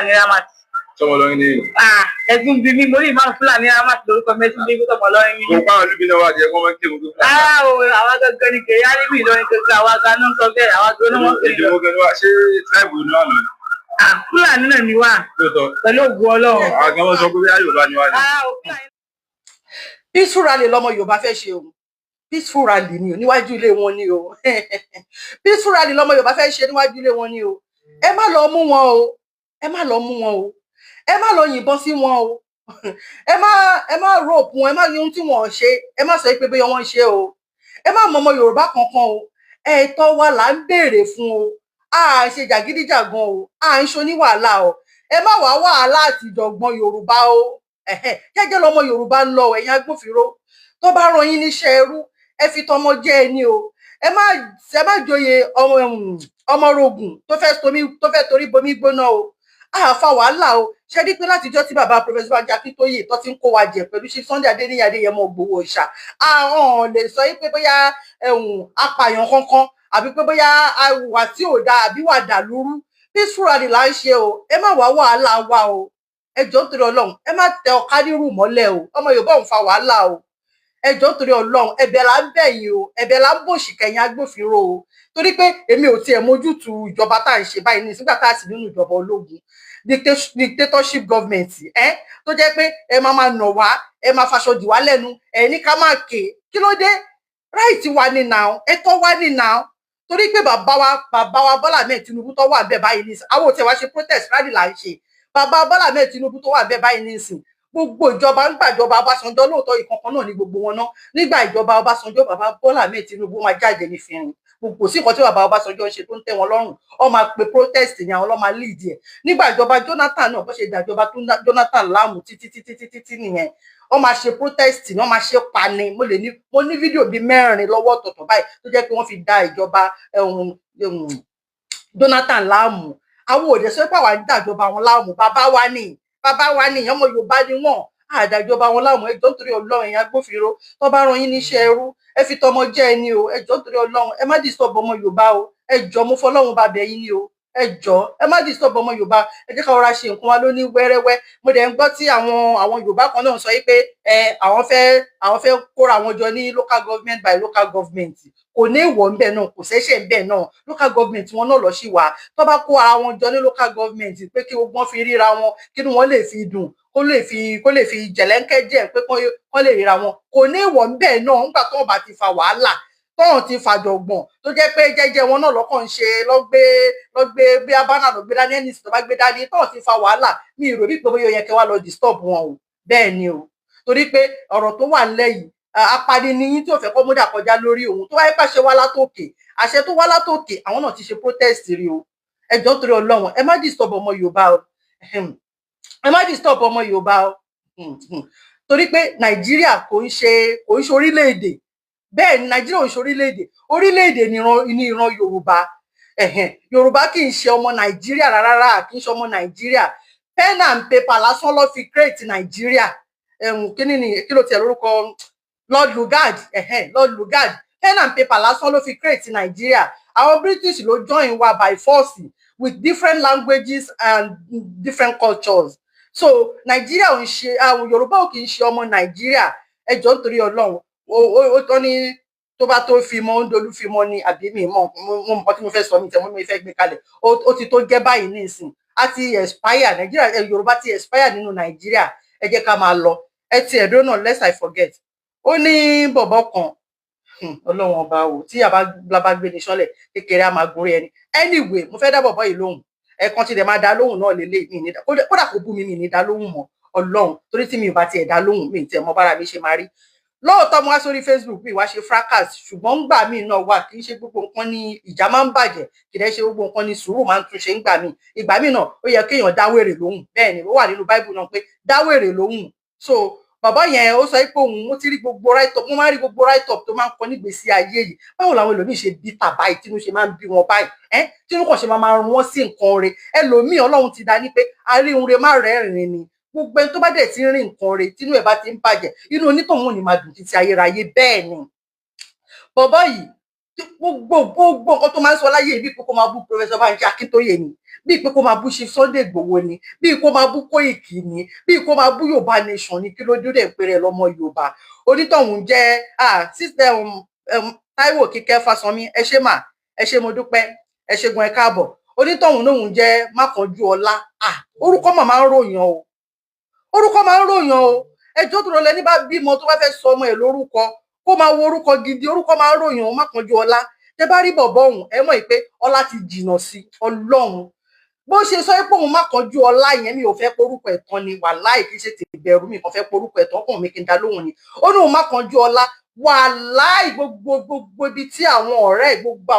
Fúlàní Ramat. Sọmọ lọrin ni? Ah, ẹ̀sùn bí mi, mo ní Ìmáàmù Fúlàní Ramat lórúkọ mi, ẹ̀sùn bí mi sọmọ lọrin ni. Mo pa àwọn olúbi náà wà jẹ kọ́ mọ́ kí mo tó. Rárá o, àwa gangan ni kèrè Álímì Ìlọrin gangan, àwa gan ló ń sọ bẹ́ẹ̀, àwa gan ló wọ́n pè Èdè wo gan ni wá ṣé tíráìbù ni wà lọ? Ah, Fúlàní náà ni wá. Lóòótọ́. Pẹ̀lú ògùn Ọlọ́run. Àwọn kan wọ́n sọ pé bí Yorùbá ni wá ni. Rárá o, Fúlàní. Peaceful rally lọmọ Yorùbá fẹ́ ṣe o. Peaceful rally ni o, níwájú ilé wọn ni o. Peaceful rally lọmọ Yorùbá fẹ́ ṣe níwájú ilé wọn ni o. Ẹ má lọ mú wọn o, ẹ má lọ mú wọn o, ẹ má lọ yìnbọn sí wọn o, ẹ má rope wọn, ẹ má ní ohun tí wọn ò ṣe, ẹ má sọ pé bóyá wọn ń ṣe o. Ẹ má mọ ọmọ Yorùbá kankan o. Ẹ̀tọ́ wa là ń béèrè fún o. A ṣe jàgídíjàgan o, à ń ṣoní wàhálà o. Ẹ má wá wàhálà àtìjọ̀gbọ́n Yorùbá o. Jẹ́jẹ́ lọmọ Yorùbá ń lọ. Ẹ̀yin agbófinró tó bá rán yín níṣẹ́ ẹrú, ẹ fi tọmọ jẹ́ ẹ ní o. Ẹ má joyè ọmọ ọmọrogùn tó fẹ́ torí bomi gbóná o. Àfa wàhálà o. Ṣe rí pé látijọ́ tí bàbá Professor Banji Akíntóyè tó ti ń kó wa jẹ pẹ̀lú ṣe Sunday Adéníyì Adéyẹmọ Ìgbòho Òòṣà, àwọn lè sọ pé bóyá apààyàn kankan àbí pé bóyá àwà tí ò dáa àbí wà dàlúrú. Peaceful rally là ń ṣe o. Ẹ má wá wàhálà wa o. Ẹ jọ̀ọ́, nítorí Ọlọ́run, ẹ má tẹ ọ̀ká nírú mọ́lẹ̀ o. Ọmọ Yorùbá ò ń fa wàhálà o. Ẹ jọ̀ọ́, nítorí Ọlọ́run, ẹ̀bẹ̀ là ń bẹ̀ yín o, ẹ̀bẹ̀ là ń bòṣìkà ẹ̀yin agbófinró o, torí pé èmi ò tiẹ̀ mójútu ìjọba tá à ń ṣe báyìí ní sígbà tá a sì nínú ìjọba ológun, dictatorship government ẹ, tó jẹ́ pé ẹ máa máa nà wá, ẹ máa faṣọ dì wá lẹ́nu, ẹ ní ká máa ké. Kí ló dé? Right wa ni now, ẹ̀tọ́ wa ni now, torí pé bàbá wa Bọ́lá Ahmed Tinubu tó wà bẹ́ẹ̀ báyìí nísìn, àwọn ò tiẹ̀ wá ṣe protest, rally là ń ṣe. Bàbá Bọ́lá Ahmed Tinubu tó wà bẹ́ẹ̀ báyìí nísìn, gbogbo ìjọba ń gbàjọba Ọbásanjọ́, lóòótọ́ ìkankan náà ní gbogbo wọn náà. Nígbà ìjọba Ọbásanjọ́, bàbá Bọ́lá Ahmed Tinubu máa jáde ní fìrìn. Kò sí nǹkan tí bàbá Ọbásanjọ́ ń ṣe tó ń tẹ́ wọn lọ́rùn, wọ́n máa pe protest ní àwọn ọlọ́mà lead ẹ̀. Nígbà ìjọba Jonathan náà, bó ṣe dàjọba tó Jonathan láàmú títí títí títí tí nìyẹn, wọ́n máa ṣe protest ní wọ́n máa ṣe pani. Mo lè ní mo ní fídíò bíi 4 lọ́wọ́ ọ̀tọ̀ọ̀tọ̀ báyìí tó jẹ́ pé wọ́n fi da ìjọba Jonathan láàmú. Àwọn òde sọ pé àwa ń dàjọba wọn láàmú. Bàbá wa ní, bàbá wa ní, ọmọ Yorùbá ni wọn, àdàjọba wọn láàmú. Ẹ jọ̀ọ́, nítorí Ọlọ́run, ẹ̀yin agbófinró tó bá rán yín níṣẹ́ ẹrú, ẹ fi tọmọ jẹ́ ẹni o. Ẹ jọ̀ọ́, nítorí Ọlọ́run, ẹ má disturb ọmọ Yorùbá o. Ẹ jọ̀ọ́, mo fọlọ́run bá bẹ̀ yín ni o. Ẹ jọ̀ọ́, ẹ má disturb ọmọ Yorùbá. Ẹ jẹ́ ká rọra ṣe nǹkan wa lóní wẹ́rẹ́wẹ́. Mo dẹ̀ ń gbọ́ tí àwọn Yorùbá kan náà sọ yìí pé ẹ àwọn fẹ́ kóra wọn jọ ní local government by local government. Kò ní ìwọ̀ ńbẹ̀ náà, kò sẹ́sẹ̀ ńbẹ̀ náà. Local government wọn náà lọ sí wa. Tó bá kó ara wọn jọ ní local government pé kí gbogbo wọn fi ríra wọn, kí inú wọn lè fi dùn, kó lè fi jẹ̀lẹ́ńkẹ́ jẹ́ pé kó lè ríra wọn, kò ní ìwọ̀ ńbẹ̀ náà. Ńgbà tó bá ti fa wàhálà, tọ́hún ti fàjọgbọ̀n, tó jẹ́ pé jẹ́jẹ́ wọn náà lọ́kàn ń ṣe, lọ́gbé bí abánà lọ́gbé dání, ẹni tó bá gbé dání, tọ́hún ti fa wàhálà, mi ìrò bí pé bóyá ó yẹ kẹ́ wá lọ disturb wọn o. Bẹ́ẹ̀ ni o, torí pé ọ̀rọ̀ tó wà nílẹ̀ yìí, apani ni yín tí ò fẹ́ kọ́ múdà kọjá lórí òun. Tó wáyé pàṣẹ wá látòkè, àṣẹ tó wá látòkè, àwọn náà ti ṣe protest rí o. Ẹ jọ̀ọ́, torí Ọlọ́run, ẹ má disturb ọmọ Yorùbá o. Ẹ má disturb ọmọ Yorùbá o, torí pé Nàìjíríà kò ń ṣe orílẹ̀-èdè. Bẹ́ẹ̀ ni, Nàìjíríà ò ń ṣe orílẹ̀-èdè. Orílẹ̀-èdè ní ìran Yorùbá. Yorùbá kì í ṣe ọmọ Nàìjíríà rárá, kì í ṣe ọmọ Nàìjíríà. Pen and paper lásán ló fi create Nàìjíríà. Kí ni, kí ló tiẹ̀ lórúkọ Lord Lugard? Lord Lugard, pen and paper lásán ló fi create Nàìjíríà. Àwọn British ló join wa by force with different languages and different cultures. So Nàìjíríà ò ń ṣe, àwọn Yorùbá ò kì í ṣe ọmọ Nàìjíríà. Ẹ jọ̀ọ́, nítorí Ọlọ́run, ó tọ́ ní tó bá tó fi mọ́ ń dolú fi mọ́ ni àbí mi mọ́ mo mọ̀ tí mo fẹ́ sọ, mi tẹ̀ mọ́ mi fẹ́ gbé kalẹ̀. Ó ti tó gẹ́ báyìí nísìn, á ti expire. Nàìjíríà, Yorùbá ti expire nínú Nàìjíríà. Ẹ jẹ́ ká máa lọ. Ẹ ti ẹ̀dọ́ náà, lest I forget, ó ní bọ̀bọ̀ kan, Ọlọ́run ọba o, tí àbá bá gbé ní sọ́lẹ̀ kékeré á máa gorí ẹni. Anyway, mo fẹ́ dá bọ̀bọ̀ yìí lóhùn. Ẹ̀ẹ̀kan tí dẹ̀ máa dá lóhùn náà lélẹ̀ mi ní, kódà kó bú mi, mi ní dá lóhùn mọ́. Ọlọ́run, torí tí mi ò bá tiẹ̀ dá lóhùn, mi tiẹ̀ mọ bára mi ṣe máa rí. Lóòótọ́, mo wá sórí Facebook mi wá ṣe fracas, ṣùgbọ́n ńgbà míì náà wà, kì í ṣe gbogbo nǹkan ní ìjà máa ń bàjẹ́, kì í ṣe gbogbo nǹkan ní sùúrù máa ń túnṣe. Ńgbà míì, ìgbà míì náà, ó yẹ kéèyàn dáwèrè lóhùn. Bẹ́ẹ̀ ni, ó wà nínú Bible náà pé dáwèrè lóhùn. So bàbá yẹn, ó sọ pé òun, mo ti rí gbogbo write up, mo máa ń rí gbogbo write up tó máa ń kọ nígbèésí ayé yìí. Báwo làwọn ẹlòmíì ṣe bí tà báyìí, tínú ṣe máa ń bí wọn báyìí, ẹ tínú kàn ṣe máa máa rún wọn sí nǹkan rẹ̀? Ẹlòmíì, Ọlọ́run ti dá ní pé a rí ohun rẹ̀ má rẹ́rìn ni. Gbogbo ẹni tó bá dẹ̀ ti ń rí nǹkan rẹ̀, tínú ẹ̀ bá ti ń bàjẹ́, inú onítọ̀hún ò ní máa dùn títí ayérayé. Bẹ́ẹ̀ ni bọ̀bọ́ yìí Gbogbo gbogbo nǹkan tó máa ń sọ láyé, bíi pé kó máa bú Professor Banji Akíntóyè ni, bíi pé kó máa bú Chief Sunday Igboho ni, bíi kó máa bú Kóìkì ni, bíi kó máa bú Yorùbá Nation ni. Kí ló dé dé pé rẹ̀ lọ́mọ Yorùbá? Onítọ̀hún jẹ́ sister Táíwò Kíkẹ́ Fásánmi. Ẹ ṣé mà, ẹ ṣé, mo dúpẹ́, ẹ ṣé gan, ẹ káàbọ̀. Onítọ̀hún lòun jẹ́ Mákànjú Ọlá. Orúkọ mà máa ń ròyàn o, orúkọ máa ń ròyàn o. Ẹjọ́ tó rọlẹ́ ní bá bímọ, tó bá fẹ́ sọ ọmọ ẹ̀ lórúkọ, kó máa wo orúkọ gidi. Orúkọ máa ń ròyàn o. Mákànjú Ọlá, tẹ bá rí bọ̀bọ̀ ọ̀hún, ẹ mọ̀ pé ọlá ti jìnnà sí Ọlọ́run. Bó ṣe sọ pé òun Mákànjú Ọlá yẹn, mi ò fẹ́ porúkọ ẹ̀ tán ni, wàláì, kì í ṣe tìbẹ̀rù mi kàn fẹ́ porúkọ ẹ̀ tán kàn mí kí n dá lóhùn ni. Ó ní òun Mákànjú Ọlá, wàláì, gbogbo gbogbo ibi tí àwọn ọ̀rẹ́, gbogbo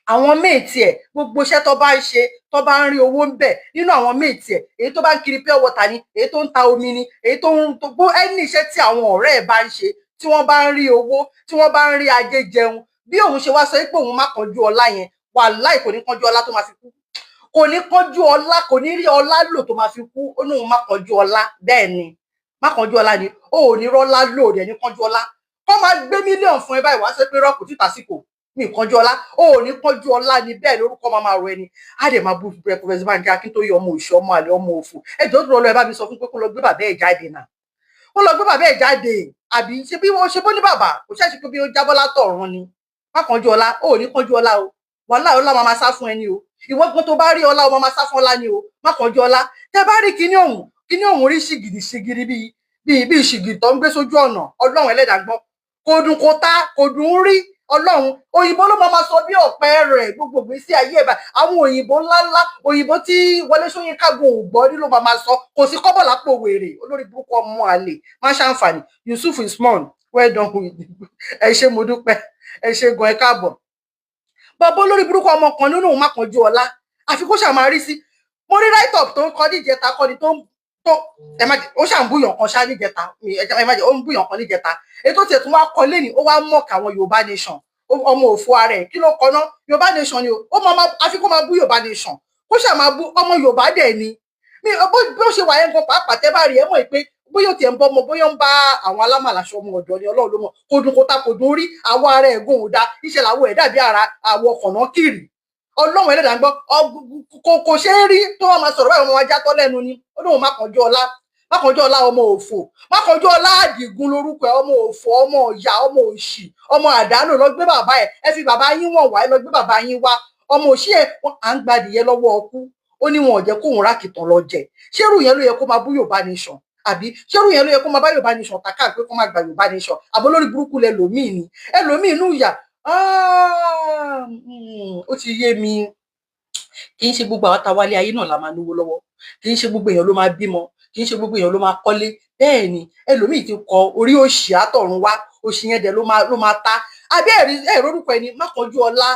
àwọn mate ẹ̀, gbogbo iṣẹ́ tó bá ń ṣe, tó bá ń rí owó ń bẹ̀ nínú àwọn mate ẹ̀, èyí tó bá ń kiri pure water ni, èyí tó ń ta omi ni, èyí tó ń tó gbó, ẹni iṣẹ́ tí àwọn ọ̀rẹ́ ẹ̀ bá ń ṣe, tí wọ́n bá ń rí owó, tí wọ́n bá ń rí ajé jẹun, bí òun ṣe wá sọ pé òun má kánjú ọlá yẹn, wàláì, kò ní kánjú ọlá tó máa fi kú. Kò ní kánjú ọlá, kò ní rí ọlá lò tó máa fi kú. Ó ní òun má kánjú ọlá. Bẹ́ẹ̀ ni, má kánjú ọlá ni, ó ò ní rọ́lá lò rẹ̀ ní kánjú ọlá. Kọ́ máa gbé mílíọ̀nù fún ẹ báyìí, wá sọ pé rọ́ọ̀kù títà síkò mi kánjú ọlá, ó ò ní kánjú ọlá ni. Bẹ́ẹ̀ lórúkọ máa máa rọ ẹni. Á dẹ̀ máa bú Professor Banji Akíntóyè, ọmọ òṣì, ọmọ àlè, ọmọ òfò. Ẹjọ́ tó lọ, ẹ bá mi sọ fún pé kó lọ gbé bàbá ẹ̀ jáde náà, kó lọ gbé bàbá ẹ̀ jáde. Àbí ṣe bí wọ́n ṣe bó ní bàbá kò ṣáà ṣe pé bí ó jábọ́ látọ̀run ni. Má kánjú ọlá, ó ò ní kánjú ọlá o. Wàhálà, ọlá máa máa sá fún ẹni o. Ìwọ gan tó bá rí ọlá, o máa máa sá fún ọlá ni o. Má kánjú ọlá. Tẹ bá rí kíní ọ̀hún, kíní ọ̀hún rí ṣìgìdì ṣìgìdì bíi ṣìgìdì tó ń gbé sójú ọ̀nà. Ọlọ́run ẹlẹ́dàá gbọ́, kò dùn, kò ta, kò dùn ún rí. Ọlọ́run, òyìnbó ló máa ma sọ bí ọ̀pẹ rẹ̀ gbogbo ìgbésí ayé ẹ̀ báyìí. Àwọn òyìnbó ńláńlá, òyìnbó tí Wọlé Ṣóyínká gun ò gbọ́ ní ló máa ma sọ. Kò sí kọ́bọ̀ lápò wèrè, olórí burúkú, ọmọ àlè má ṣàǹfààní. Yusuf Usman, well done, ẹ ṣé, mo dúpẹ́, ẹ ṣé gan, ẹ káàbọ̀. Bàbá olórí burúkú ọmọ kan nínú òun Mákànjú Ọlá, àfi kó ṣàmà rí sí. Mo rí write up tó ń kọ níjẹta kọ́ni tó ń tó ẹ má jẹ, ó ṣà ń búyàn kan ṣá níjẹta. Ẹ má jẹ, ó ń búyàn kan níjẹta. Ètò tiẹ̀ tún wá kọ lẹ́nìí, ó wá mock àwọn Yorùbá Nation. Ọmọ òfò ara ẹ̀, kí ló kọ ná? Yorùbá Nation ni o. Ó máa àfi kó máa bú Yorùbá Nation, kó ṣà máa bú ọmọ Yorùbá dẹ̀ ni. Mi bó ṣe wà yẹn gan pàápàá, tẹ́ bá rí ẹ mọ̀ pé bóyá ó tiẹ̀ ń bọ́ ọmọ, bóyá ń bá àwọn alámàlàṣọ ọmọ ọ̀dọ́ ni, Ọlọ́run ló mọ̀. Kò dùn, kò ta, kò dùn rí. Àwọ̀ ara ẹ̀ gùn ò da, iṣẹ́ làwọ̀ ẹ̀ dàbí ara àwọ̀ kọ̀nà kiri. Ọlọ́run ẹlẹ́dàá ń gbọ́, kò ṣeé rí. Tó wọ́n máa sọ̀rọ̀ báyìí, wọ́n máa játọ́ lẹ́nu ni. Ó lóun Mákànjú Ọlá, Mákànjú Ọlá, ọmọ òfò, Mákànjú Ọlá Àdìgún lórúkọ ẹ. Ọmọ òfò, ọmọ ọ̀yà, ọmọ òṣì, ọmọ àdánù. Lọ gbé bàbá ẹ, ẹ fi bàbá yín wọ̀n wá, ẹ lọ gbé bàbá yín wá. Ọmọ òṣì ẹ, à ń gbadìyẹ lọ́wọ́ ọkú, ó ní wọn ò jẹ́ kóun rákìtàn lọ jẹ. Ṣérù yẹn ló yẹ kó máa bú Yorùbá Nation? Àbí ṣérù yẹn ló yẹ kó máa bá Yorùbá Nation tàkà pé kó máa gba Yorùbá Nation? Àbó lórí burúkú lẹ lòmíì ni, ẹlòmíì inú ìyà. Ó ti yé mi. Kì í ṣe gbogbo àwọn táwálé ayé náà la máa náwó lọ́wọ́. Kì í ṣe gbogbo èèyàn ló máa bímọ. Kì í ṣe gbogbo èèyàn ló máa kọ́lé. Bẹ́ẹ̀ ni ẹlòmíì ti kọ orí òṣì àtọ̀run wá, òṣì yẹn dẹ̀ ló máa ta. Àbí ẹ̀rí ẹ̀rí orúkọ ẹni Mákànjú Ọlá,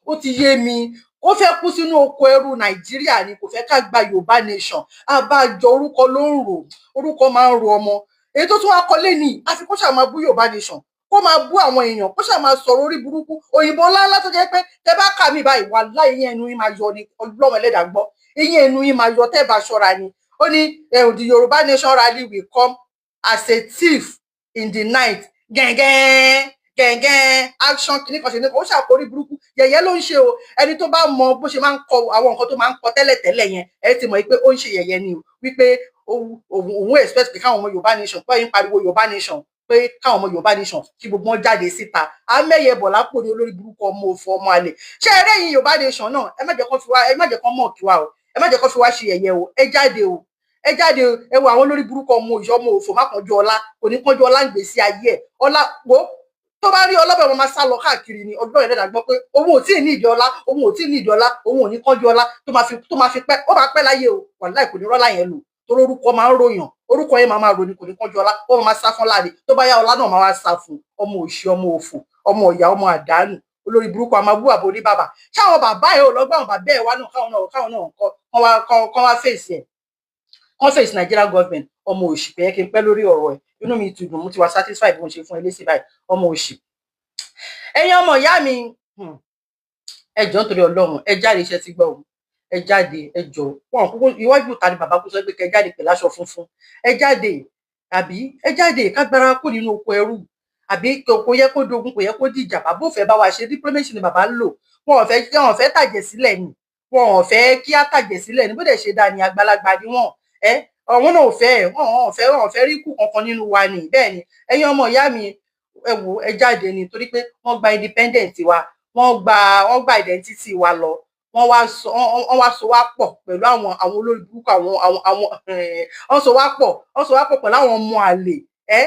ó ti yé mi. Ó fẹ́ kú sínú oko ẹrú Nàìjíríà ni, kò fẹ́ ká gba Yorùbá Nation. Àbájọ, orúkọ ló ń rò, orúkọ máa ń ro ọmọ. Èyí tó tún wá kọ lé ní, àfi kó ṣáà máa bú Yorùbá Nation, kó máa bú àwọn èèyàn, kó ṣáà máa sọ̀rọ̀ orí burúkú, òyìnbó ńláńlá tó jẹ́ pé tẹ bá kà mí báyìí, wàláhì, eyín ẹnu yín máa yọ ni. Ọlọ́run ẹlẹ́dàá gbọ́, eyín ẹnu yín máa yọ tẹ́ bá ṣọ́ra ni. Ó ní the Yorùbá Nation rally will come as a thief in the night. Gẹ̀ngẹ́n gẹ̀ngẹ́n action kìíní kan ṣe ní, ó ṣàkórí burúkú, yẹ̀yẹ́ ló ń ṣe o. Ẹni tó bá mọ bó ṣe máa ń kọ àwọn nǹkan tó máa ń kọ tẹ́lẹ̀tẹ́lẹ̀ yẹn, ẹ ti mọ̀ pé ó ń ṣe yẹ̀yẹ́ ni o, wípé òun expect pé káwọn ọmọ Yorùbá Nation pé ń pariwo Yorùbá Nation, pé káwọn ọmọ Yorùbá Nation kí gbogbo wọn jáde síta. Amẹ́yẹ bọ̀ lápò ní, olórí burúkú, ọmọ òfò, ọmọ àlè. Ṣé eré yìí, Yorùbá Nation náà, ẹ má jẹ́ kó fi wá, ẹ má jẹ́ kó mọ̀ kí wa o, ẹ má jẹ́ kó fi wá ṣe yẹ̀yẹ́ o. Ẹ jáde o, ẹ jáde o. Ẹ wo àwọn olórí burúkú, ọmọ òṣì, ọmọ òfò. Mákànjú Ọlá kò ní kánjú ọlá ń gbèsè ayé ẹ. Ọlá wo tó bá rí ọlọ́bẹ̀, wọn máa sá lọ káàkiri ni. Ọdún ẹ̀rẹ́dà gbọ́ pé òun ò tí ì ní ìdí ọlá, òun ò tí ì ní ìdí ọlá, òun ò ní kánjú ọlá tó máa fi pẹ́, ó máa pẹ́ láyé o. Wàláì, kò ní rọ́lá yẹn lò, torí orúkọ máa ń ròyàn, orúkọ yẹn máa máa ròyìn. Kò ní kánjú ọlá, ó máa sá fún láàrin. Tó bá yá, ọlá náà máa wá sá fún. Ọmọ òṣì, ọmọ òfò, ọmọ ìyá, ọmọ àdánù, olórí burúkú. Àmọ́ bú àbò ní bàbá. Ṣáwọn bàbá ẹ ò lọ gbọ́ àwọn bàbá ẹ wá náà, káwọn náà kọ́ wá fèsì ẹ̀, kọ́ fèsì Nigeria government. Ọmọ òṣì, pé kí n pẹ́ lórí ọ̀rọ̀ ẹ̀. Inú mi ti dùn, mo ti wá satisfied bí mo ṣe fún ẹ lésì báyìí, ọmọ òṣì. Ẹ̀yin ọmọ ìyá mi, ẹ jọ̀ọ́, nítorí Ọlọ́run, ẹ jáde. Iṣẹ́ ti gbọ́ o, ẹ jáde, ẹ jọ̀ọ́. Wọn kúkú iwájú ta ni bàbá kú sọ pé kẹ jáde pẹ̀lú aṣọ funfun. Ẹ jáde, àbí ẹ jáde kágbára kù nínú oko ẹrú. Àbí kò yẹ kó dogun, kò yẹ kó dìjà. Bàbá ò fẹ́ bá wa ṣe, diplomacy ni bàbá ń lò. Wọn ò fẹ́ tàjẹ̀ sílẹ̀ ni, wọn ò fẹ́ kí á tàjẹ̀ sílẹ̀ ni. Bó dẹ̀ ṣe dáa ni, àgbàlagbà ni wọ́n. Ẹ àwọn náà ò fẹ́, wọn ò fẹ́ rí ikú kankan nínú wa ni. Bẹ́ẹ̀ ni, ẹ̀yin ọmọ ìyá mi, ẹ wò, ẹ jáde ni, torí pé wọ́n gba independent wa, wọ́n gba identity wa lọ. Wọ́n wá so wá pọ̀ pẹ̀lú àwọn olórí burúkú, àwọn wọ́n so wá pọ̀ pẹ̀lú àwọn ọmọ àlè, ẹ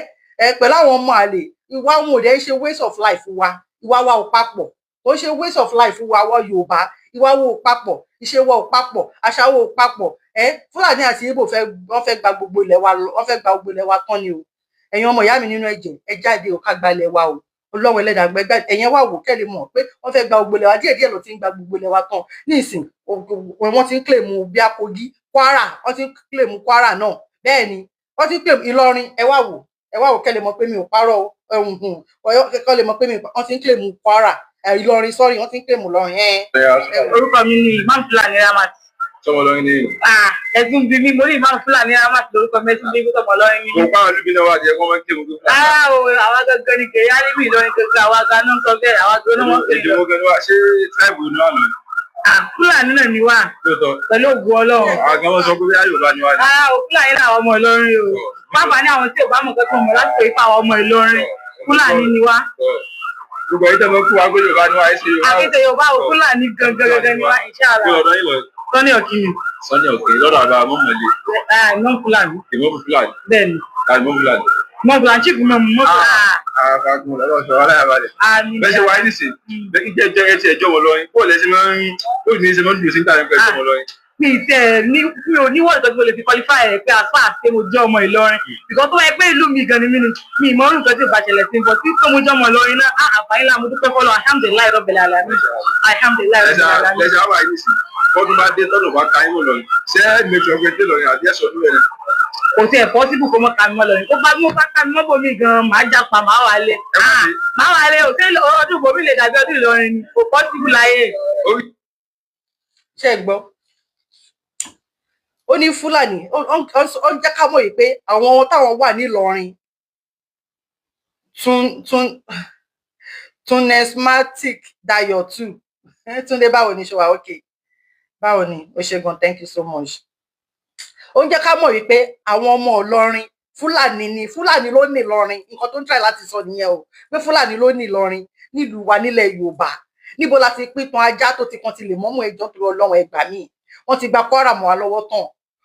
pẹ̀lú àwọn ọmọ àlè. Ìwà wọn ò dẹ̀ ń ṣe ways of life wa. Ìwà wa ò papọ̀, kò ń ṣe ways of life wa. Wọ Yorùbá, ìwà wa ò papọ̀, ìṣe wa ò papọ̀, àṣà wa ò papọ̀. Ẹ Fúlàní àti Ìgbò fẹ́, wọ́n fẹ́ gba gbogbo ilẹ̀ wa lọ, wọ́n fẹ́ gba gbogbo ilẹ̀ wa tán ni o. Ẹ̀yin ọmọ ìyá mi nínú ẹ̀jẹ̀, ẹ jáde o, ká gba ilẹ̀ wa o. Ọlọ́run ẹlẹ́dàá gbẹgbẹ́, ẹ̀yẹn wà wò kẹ́lẹ́ mọ̀ pé wọ́n fẹ́ gba gbogbo ilẹ̀ wa. Díẹ̀díẹ̀ ló ti ń gba gbogbo ilẹ̀ wa tán ní ìsìn. Wọ́n ti ń claim bíi Kogi, Kwara, wọ́n ti ń claim Kwara náà. Bẹ́ẹ̀ ni, wọ́n ti ń claim Ìlọrin. Ẹ wá wò, ẹ wá wò kẹ́lẹ́ mọ̀ pé mi ò parọ́ o. Kẹ́lẹ́ mọ̀ pé mi, wọ́n ti ń claim Kwara, Ìlọrin, sorry, wọ́n ti ń claim Ìlọrin. Orúkọ mi ni Imam Fulani Ramat. Sọmọ Ìlọrin ni? Ẹ̀sùn bí mi, mo ní Imam Fulani Ramat lórúkọ mi, ẹ̀sùn bí mi, sọmọ Ìlọrin mi. Mo pàwọn olúbi náà wà jẹ́ kó máa ń kírun pé. Rárá o, àwa gangan ni kèrè álímì Ìlọrin gangan, àwa gan-an ń sọ bẹ́ẹ̀, àwa gan-an wọ́n pè Èdè wo gan ni wá? Ṣé tribe ni wà lọ? Fúlàní náà ni wá. Lóòótọ́. Pẹ̀lú ògùn Ọlọ́run. Àwọn kan wọ́n sọ pé bí Yorùbá ni wá ni. Rárá o, Fúlàní làwọn ọmọ Ìlọrin o. Pápá ní àwọn tí ò bá mọ̀ kẹ́kọ̀ọ́ mọ̀ láti pè é fáwọn ọmọ Ìlọrin. Fúlàní ni wá. Gbogbo ẹ̀yin tẹ́ mọ̀ kú wa pé Yorùbá ni wá, ẹ ṣe Yorùbá. Àkété Yorùbá o, Fúlàní gangan gangan ni wá, inshallah. Bí ọ̀dọ́ yìí lọ. Sọ́ní Ọ̀kìnì. Sọ́ní Ọ̀kìnì lọ́dọ̀ àbá mọ́mọ́lé. Imam Fúlàní. Ìmọ̀ Fúlàní. Bẹ́ẹ̀ni. Ìmọ̀ Fúlàní. Imam Fúlàní, chief imam mọ́. Àfàgùn lọ́dọ̀ sọ aláyàbalẹ̀. Bẹ́ẹ̀ ṣe wáyé nìsín, jẹ́ jẹ́ ẹ ti ẹjọ́ wọ lọ́yìn. Bó lẹ ṣe máa ń bó ní ṣe máa ń dùn sí níta nípa ẹjọ́ wọ lọ́yìn? Mi tẹ ní, mi ò ní wọ́ọ̀dù tó ti mo lè fi qualify ẹ̀ pé as far as pé mo jẹ́ ọmọ Ìlọrin, because tó wáyé pé ìlú mi gan ni mí ni mi ìmọ̀ orúkọ tí ò bá ṣẹlẹ̀ sí, but tí pé mo jẹ́ ọmọ Ìlọrin náà, á àǹfààní ńlá, mo dúpẹ́ fọlọ́. Alhamdulillahi rabbil alamin, alhamdulillahi rabbil alamin. Lẹ́sẹ̀ wá wáyé nìsín, bọ́dún bá dé tọ́dún bá ka yín mọ̀ lọ́yìn. Ṣé ẹ make sure pé dé lọ́yìn àbí ẹ̀sọ́ dúró rẹ̀? Kò sí ẹ̀ possible kó mọ́ ka mi mọ́ lọ́yìn. Ó bá mú bá ka mi mọ́ bòmí gan, màá japa, màá wà lé, màá wà lé. Òsè ọdún bòmí lè dàbí ọdún Ìlọrin ni? Kò possible láyé. Ṣé ẹ gbọ́? Ó ní Fúlàní, ó ń jẹ́ ká mọ̀ yìí pé àwọn táwọn wà nílọrin tún tún tunesmatic. Dayo two Túndé, báwo ni? Ṣe wà? Okay, báwo ni o ṣe gan? Thank you so much. Ó ń jẹ́ ká mọ̀ wípé àwọn ọmọ Ìlọrin, Fúlàní ni, Fúlàní ló ní Ìlọrin. Nǹkan tó ń try láti sọ nìyẹn o, pé Fúlàní ló ní Ìlọrin nílùú wa nílẹ̀ Yorùbá. Níbo la ti pín tan ajá tó ti kan ti lè mọ́mú ẹjọ́ tó Ọlọ́run? Ẹgbà míì, wọ́n ti gba Kwara mọ́ wa lọ́wọ́ tán,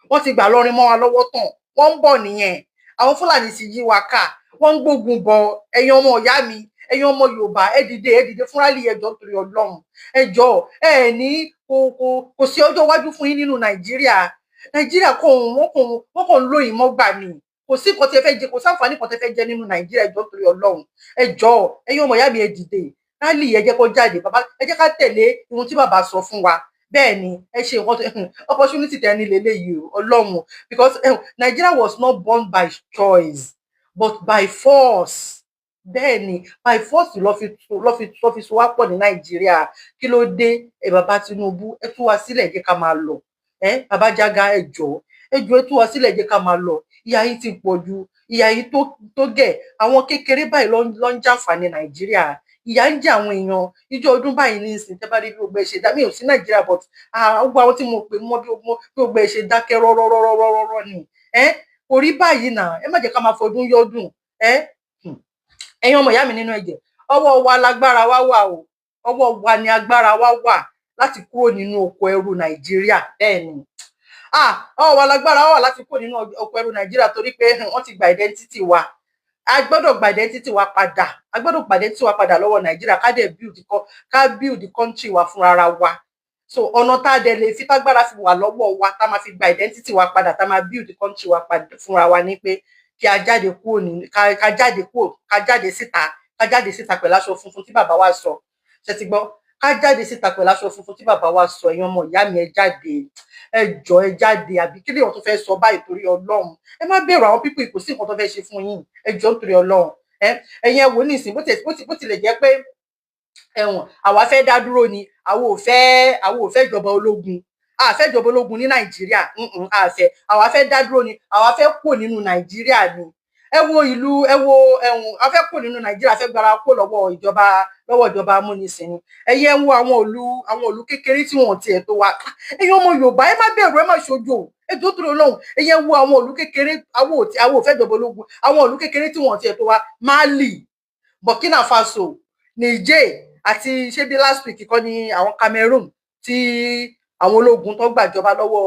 wọ́n ti gbà lọrin mọ́ wa lọ́wọ́ tán, wọ́n ń bọ̀ nìyẹn. Àwọn Fúlàní ti yí wa ká, wọ́n ń gbógun bọ. Ẹ̀yin ọmọ ìyá mi, ẹ̀yin ọmọ Yorùbá, ẹ dìde, ẹ dìde fúnra lè ẹjọ́ torí Ọlọ́run. Ẹjọ́ ẹ ní kò sí ọjọ́ iwájú fún yín nínú Nàìjíríà. Nàìjíríà kò wọ́n kò ń lóyìn mọ́gbà ni. Kò sí nǹkan tí ẹ fẹ́ jẹ, kò sáǹfààní kan tí ẹ fẹ́ jẹ nínú Nàìjíríà. Ẹjọ́ torí Ọlọ́run, ẹjọ́, ẹ̀yin ọmọ ìyá mi, ẹ dìde. Rally, ẹ jẹ́ kó jáde. Bàbá, ẹ jẹ́ ká tẹ̀lé ohun tí bàbá sọ fún wa. Bẹ́ẹ̀ ni, ẹ ṣe nǹkan opportunity tẹ́ ní lélẹ́yìí o, Ọlọ́run, because Nigeria was not born by choice but by force. Bẹ́ẹ̀ ni, by force lọ́ fi so wá pọ̀ ní Nàìjíríà. Kí ló dé? Ẹ bàbá Tinubu, ẹ tú wa sílẹ̀, jẹ́ ká máa lọ. Ẹ bàbá Jága, ẹ jọ̀ọ́, ẹ jọ̀ọ́, ẹ tú wa sílẹ̀, jẹ́ ká máa lọ. Ìyà yìí ti pọ̀ jù, ìyà yìí tó gẹ̀. Àwọn kékeré báyìí ló ń jàǹfààní Nàìjíríà. Ìyà ń jẹ àwọn èèyàn ìjọ ọdún báyìí ní ìsìn. Tẹ́ bá rí bí gbogbo ẹ ṣe dá, mi ò sí Nàìjíríà, but gbogbo àwọn tí mo pè mọ́, bí gbogbo ẹ ṣe dákẹ́ rọ́rọ́rọ́rọ́rọ́ ni. Ẹ kò rí báyìí náà. Ẹ má jẹ́ ká máa fọdún yọdún. Ẹ ẹ̀yin ọmọ ìyá mi nínú ẹ̀jẹ̀, ọwọ́ wa lágbára wa wà o. Ọwọ́ wa ni agbára wa wà láti kúrò nínú oko ẹrú Nàìjíríà. Bẹ́ẹ̀ ni, ọwọ́ wa lágbára wa wà láti kúrò nínú oko ẹrú Nàìjíríà, torí pé wọ́n ti gba identity wa. A gbọ́dọ̀ gba identity wa padà, a gbọ́dọ̀ gba identity wa padà lọ́wọ́ Nàìjíríà, ká dẹ̀ build, ká build country wa fúnra wa. So ọ̀nà tá a dẹ̀ lè fi tágbára fi wà lọ́wọ́ wa, tá a máa fi gba identity wa padà, tá a máa build country wa padà fúnra wa ní pé kí a jáde kúrò ní ká jáde kúrò, ká jáde síta, ká jáde síta pẹ̀lú aṣọ funfun tí bàbá wa sọ. Ṣe ti gbọ́? Ká jáde síta pẹ̀lú aṣọ funfun tí bàbá wa sọ. Ẹ̀yin ọmọ ìyá mi, ẹ jáde, ẹ jọ̀ọ́, ẹ jáde. Àbí kí lèèyàn tó fẹ́ sọ báyìí? Torí Ọlọ́run, ẹ má bẹ̀rù àwọn people. Kò sí nǹkan tó fẹ́ ṣe fún yín. Ẹ jọ̀ọ́, nítorí Ọlọ́run. Ẹ ẹ̀yin, ẹ wò nísìn, bó tilẹ̀ jẹ́ pé ẹ̀wọ̀n àwa fẹ́ dá dúró ni, àwa ò fẹ́ ìjọba ológun, a fẹ́ ìjọba ológun ní Nàìjíríà, a fẹ́. Àwa fẹ́ dá dúró ni, àwa fẹ́ kúrò nínú Nàìjíríà ni. Ẹ wo ìlú, ẹ wo ẹ̀hún, a fẹ́ kó nínú Nàìjíríà, a fẹ́ gbára kó lọ́wọ́ ìjọba amúnisìn ni. Ẹ̀yin ẹ wo àwọn ìlú kékeré tí wọn ò tiẹ̀ tó wa. Ẹ̀yin ọmọ Yorùbá, ẹ má bẹ̀rù, ẹ má ṣojo, ẹ tó dúró lọ́hùn. Ẹ̀yin ẹ wo àwọn ìlú kékeré, àwọn ò fẹ́ ìjọba ológun, àwọn ìlú kékeré tí wọn ò tiẹ̀ tó wa: Mali, Burkina Faso, Niger, àti ṣé bí last week kọ́ ni àwọn Cameroon tí àwọn ológun tó gbàjọba lọ́wọ́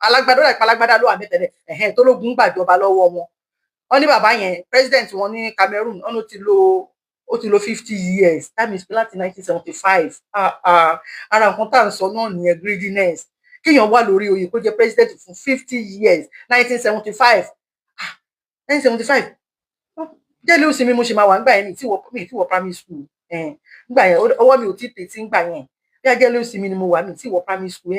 alágbádá, ó dà pé alágbádá ló wà mẹ́tẹ̀lẹ̀ ẹ̀hẹ́n, tólógun gbàjọba lọ́wọ́ wọn. Wọ́n ní bàbá yẹn, president wọn ní Cameroon, wọ́n ní ó ti lo 50 years. That means pé láti 1975. Ara nǹkan tá à ń sọ náà nìyẹn, greediness. Kéèyàn wà lórí oyè, kó jẹ́ president fún 50 years, 1975, 1975. Jẹ́lẹ̀ ó sinmi, mo ṣe máa wà nígbà yẹn, mi tí wọ primary school nígbà yẹn. Ọwọ́ mi ò tí tètè nígbà yẹn. Bí ajẹ́lẹ̀ ó sinmi ni mo wà, mi tí wọ primary school.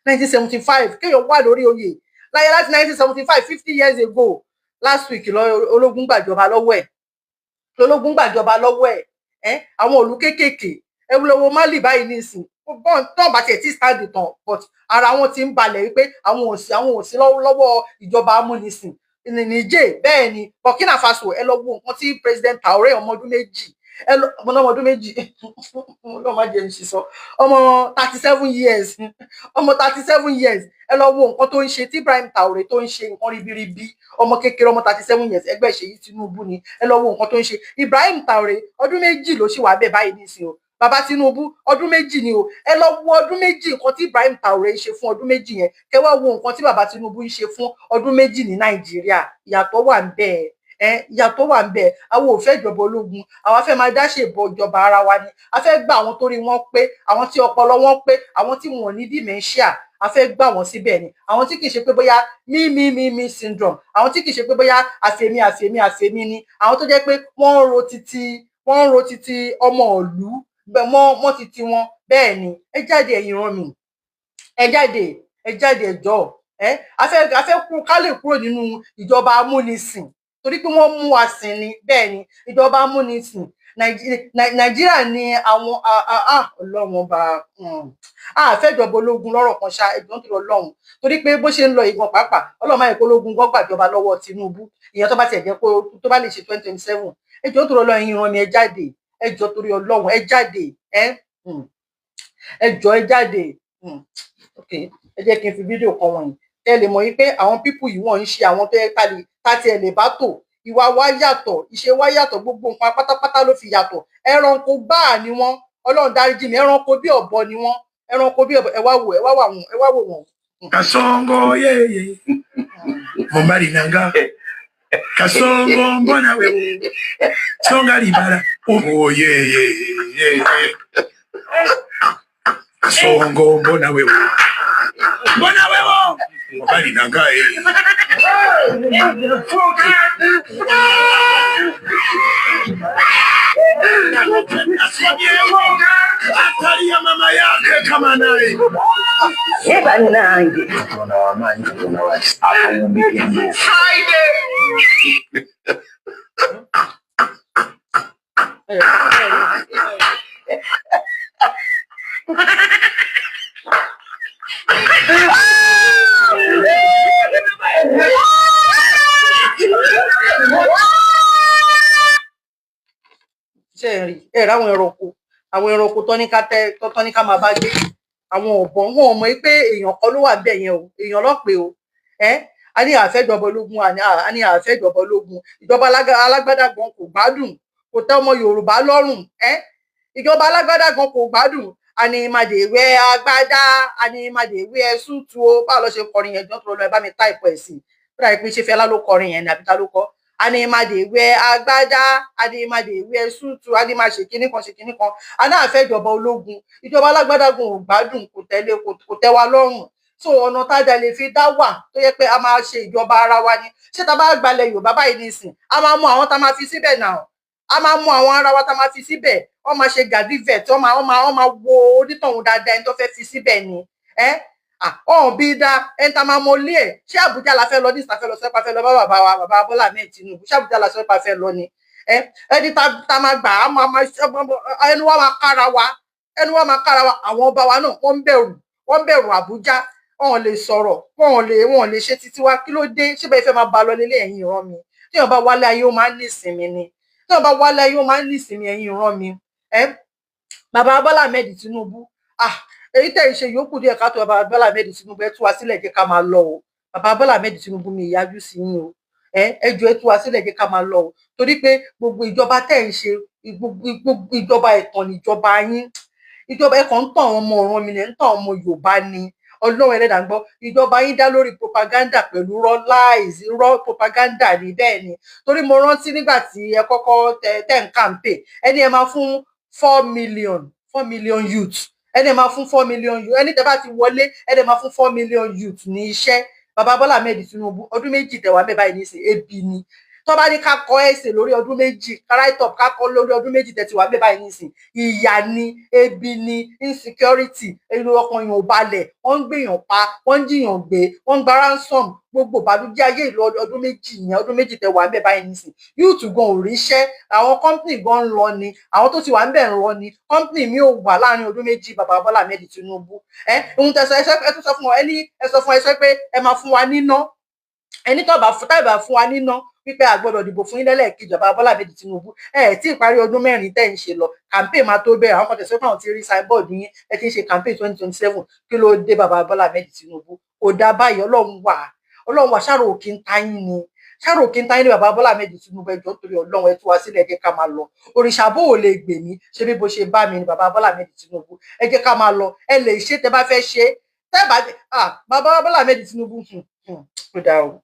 1975, kéèyàn wà lórí oyè láyé láti 1975, 50 years ago. Last week lọ ológun gbàjọba lọ́wọ́ ẹ̀, lológun gbàjọba lọ́wọ́ ẹ̀. Àwọn ìlú kéékèèké, ẹ wúlò Mali báyìí nísìn, tán bá tiẹ̀ tí stand tán, but ara wọn ti ń balẹ̀ wípé àwọn ò sí lọ́wọ́ ìjọba amúnisìn. Niger bẹ́ẹ̀ ni, Burkina Faso, ẹ lọ wo nǹkan tí President Traoré, ọmọ ọdún 2, ẹ lọ ọmọ ọdún 2, ọlọ́run má jẹ́ n ṣì sọ, ọmọ 37 years, ọmọ 37 years, ẹ lọ wo nǹkan tó ń ṣe, tí Ibrahim Traoré tó ń ṣe nǹkan ribiribi. Ọmọ kékeré, ọmọ 37 years, ẹgbẹ́ Ṣèyí Tinubu ni. Ẹ lọ wo nǹkan tó ń ṣe. Ibrahim Traoré, ọdún 2 ló ṣì wà bẹ́ẹ̀ báyìí nísìnyí o. Bàbá Tinubu, ọdún 2 ni o. Ẹ lọ wo ọdún 2, nǹkan tí Ibrahim Traoré ṣe fún ọdún 2 yẹn, kẹ wá wo nǹkan tí bàbá Tinubu ń ṣe fún ọdún 2 ní Nàìjíríà. Ìyàtọ̀ wà ń bẹ́ẹ̀ ẹ, ìyàtọ̀ wà ń bẹ. Àwọn ò fẹ́ ìjọba ológun, àwa fẹ́ máa dáṣe ìbò ìjọba ara wa ni. A fẹ́ gba àwọn tó rí wọn pé, àwọn tí ọpọlọ wọn pé, àwọn tí wọn ò ní dementia, a fẹ́ gbà wọ́n síbẹ̀ ni. Àwọn tí kì í ṣe pé bóyá me me me me syndrome, àwọn tí kì í ṣe pé bóyá àfẹ̀mí àfẹ̀mí àfẹ̀mí ni, àwọn tó jẹ́ pé wọ́n ń ro títí ọmọ ìlú mọ́ títí wọn. Bẹ́ẹ̀ ni. Ẹ jáde, ẹ̀yin ràn mí, ẹ jáde, ẹ jáde, ẹ jọ̀ọ́. Ẹ a fẹ́ kú ká lè kúrò nínú ìjọba amúnisìn, torí pé wọ́n mú wa sìn ni. Bẹ́ẹ̀ ni, ìjọba amúnisìn Nàìjíríà ni àwọn. Ọlọ́run ọba, a fẹ́ ìjọba ológun lọ́rọ̀ kan ṣá, ẹ̀gbọ́n tó lọ lọ́hùn, torí pé bó ṣe ń lọ ìgbọ̀n pàápàá, Ọlọ́run máa yẹ kó ológun gbọ́ gbàjọba lọ́wọ́ Tinubu. Ìyẹn tó bá tiẹ̀ jẹ́ kó tó bá lè ṣe 2027. Ẹjọ́ tó lọ lọ́hùn, ìran mi, ẹ jáde, ẹjọ́ torí Ọlọ́run, ẹ jáde, ẹ jọ̀ọ́, ẹ jáde. Ok, ẹ jẹ́ kí n fi fídíò kan wọ̀nyí ẹ lè mọ̀ wípé àwọn people yìí, wọ́n ń ṣe àwọn tó yẹ ká tiẹ̀ lè bá tò. Ìwà wa yàtọ̀, ìṣe wa yàtọ̀, gbogbo nǹkan pátápátá ló fi yàtọ̀. Ẹranko gbáà ni wọ́n. Ọlọ́run dáríjì mi, ẹranko bí ọ̀bọ ni wọ́n, ẹranko bí ọ̀bọ. Ẹ wá wò, ẹ wá wò àwọn, ẹ wá wò wọ́n. Kasongo yeye mobali nanga Kasongo, mbona wewe songa libala oh yeye yeye Kasongo, mbona wewe, mbona wewe mobali nanga eh. Atalia mama yake kama naye. Bannange. Katonda w'amaanyi, Katonda wa kisa, akawumbi k'enduufu. Ṣe ẹ rí ẹ ráwọn ẹranko, àwọn ẹranko tó ní ká tẹ tó ní ká máa bá gbé, àwọn ọ̀bọ, wọn ò mọ̀ pé èèyàn kan ló wà bẹ́ẹ̀ yẹn o, èèyàn lọ́pẹ́ o. Ẹ a ní àfẹ́jọba ológun, a ní àfẹ́jọba ológun. Ìjọba alágbádá gan kò gbádùn, kò tẹ́ ọmọ Yorùbá lọ́rùn. Ẹ ìjọba alágbádá gan kò gbádùn. A ní màdèwé agbádá, a ní màdèwé ẹsùtù o. Báwo lọ ṣe kọrin yẹn? Jọ́ tó lọ, ẹ bá mi type ẹ̀ sí. Ó dàbí pé ṣé Fẹlá ló kọrin yẹn ni àbí ta ló kọ? A ní màdèwé agbádá, a ní màdèwé ẹsùtù, a ní máa ṣe kinní kan, ṣe kinní kan. A náà fẹ́ ìjọba ológun. Ìjọba alágbádá gan ò gbádùn, kò tẹ̀lé, kò tẹ́ wa lọ́rùn. So ọ̀nà tájà lè fi dá wà tó yẹ pé a máa ṣe ìjọba ara wa ni. Ṣé tá a bá gbalẹ̀ Yorùbá báyìí nísìn, a máa mú àwọn tá a máa fi síbẹ̀ náà, a máa mú àwọn ara wa tá a máa fi síbẹ̀. Wọ́n máa ṣe gàdí vet, wọ́n máa wo onítọ̀hún dáadáa, ẹni tó fẹ́ fi síbẹ̀ ni. Ẹ ọ̀hún bí dá ẹni tá a máa mọ ilé ẹ̀. Ṣé Àbújá la fẹ́ lọ ní ìsàfẹ́ lọ sẹ́pà, fẹ́ lọ bá bàbá wa, bàbá Bọ́lá Ahmed Tinubu? Ṣé Àbújá la sẹ́pà fẹ́ lọ ni? Ẹ ẹni tá máa gbà á máa ẹnu wa máa kára wa, ẹnu wa máa kára wa. Àwọn ọba wa náà, wọ́n ń bẹ̀rù, wọ́n ń bẹ̀rù Àbújá, wọn ò lè sọ̀rọ̀, wọn ò lè ṣe títí wa. Kí ló dé? Ṣé bẹ́ẹ̀ fẹ́ máa ba lọ lélẹ̀? Ẹ̀yìn ìran mi, Téèyàn bá wálé ayé, ó máa ń ní ìsinmi ni. Téèyàn bá wálé ayé, ó máa ń ní ìsinmi. Ẹ̀yin ìran mi, ẹ bàbá Bọ́lá Ahmed Tinubu, ah, èyí tẹ̀ ń ṣe yòókù díẹ̀ káàtó. Bàbá Bọ́lá Ahmed Tinubu, ẹ tú wa sílẹ̀, jẹ́ ká máa lọ o. Bàbá Bọ́lá Ahmed Tinubu, mi ìyájú sí yín o. Ẹ jọ̀ọ́, ẹ tú wa sílẹ̀, jẹ́ ká máa lọ o, torí pé gbogbo ìjọba tẹ̀ ń ṣe, gbogbo ìjọba ẹ̀tàn níjọba yín. Ìjọba ẹ kàn ń tàn àwọn ọmọ ọ̀ràn mi ní, ń tàn àwọn ọmọ Yorùbá ni. Ọlọ́run ẹlẹ́dàá ń gbọ́, ìjọba yín dá lórí propaganda pẹ̀lú rọ́, lies, irọ́, propaganda ni. Bẹ́ẹ̀ ni, torí mo rántí nígbà tí ẹ kọ́kọ́ tẹ ń campaign, ẹni ẹ máa fún 4 million, 4 million youth, ẹni ẹ máa fún 4 million youth, ẹni tẹ bá ti wọlé, ẹni ẹ máa fún 4 million youth ní iṣẹ́. Bàbá Bọ́lá Ahmed Tinubu, ọdún 2 tẹwàá mẹ́bàá yìí nísìnyí, ebi ni. Tó bá ní ká kọ ẹsẹ̀ lórí ọdún 2, ká write up, ká kọ lórí ọdún 2 tẹ̀tí wà mẹ́bàá yìí nísìnyí, ìyà ni, ebi ni, insecurity, èrò ọkàn yàn ò balẹ̀, wọ́n ń gbèyàn pa, wọ́n ń jiyàn gbé, wọ́n ń gba ransom. Gbogbo ìbànújẹ́ ayé ìlú ọdún 2 yẹn, ọdún 2 tẹ wà ńbẹ̀ báyìí nísìn, youth gan ò ríṣẹ́. Àwọn company gan ń lọ ni, àwọn tó ti wà ńbẹ̀ ń lọ ni. Company mi ò wà láàrin ọdún 2. Bàbá Bọ́lá Ahmed Tinubu, ẹ ohun tẹ sọ, ẹ tún sọ fún wọn, ẹ ní ẹ sọ fún ẹ sọ pé ẹ máa fún wa níná. Ẹni tó bá fún táìbà fún wa níná, wípé a gbọ́dọ̀ dìbò fún yín lẹ́lẹ́kejì. Bàbá Bọ́lá Ahmed Tinubu, ẹ tí ì parí ọdún 4 tẹ́ ń ṣe lọ, campaign máa tó bẹ̀rẹ̀. Àwọn kan tẹ̀sán fún àwọn tí rí signboard yín, ẹ ti ń ṣe campaign 2027. Kí ló dé, bàbá Bọ́lá Ahmed Tinubu? Kò dá báyìí. Ọlọ́run wà, Ọlọ́run wà. Ṣàrò òkè ń ta yín ni, ṣàrò òkè ń ta yín ni. Bàbá Bọ́lá Ahmed Tinubu, ẹ jọ̀ọ́, torí Ọlọ́run, ẹ tú wa sílẹ̀, ẹ jẹ́ ká máa lọ. Òrìṣà bó ò lè gbè mí, ṣe bí bó ṣe bá mi ni. Bàbá Bọ́lá Ahmed Tinubu, ẹ jẹ́ ká máa lọ. Ẹ lè ṣe tẹ́ bá fẹ́ ṣe tẹ́ bá. Ah, bàbá Bọ́lá Ahmed Tinubu, ó dáa o.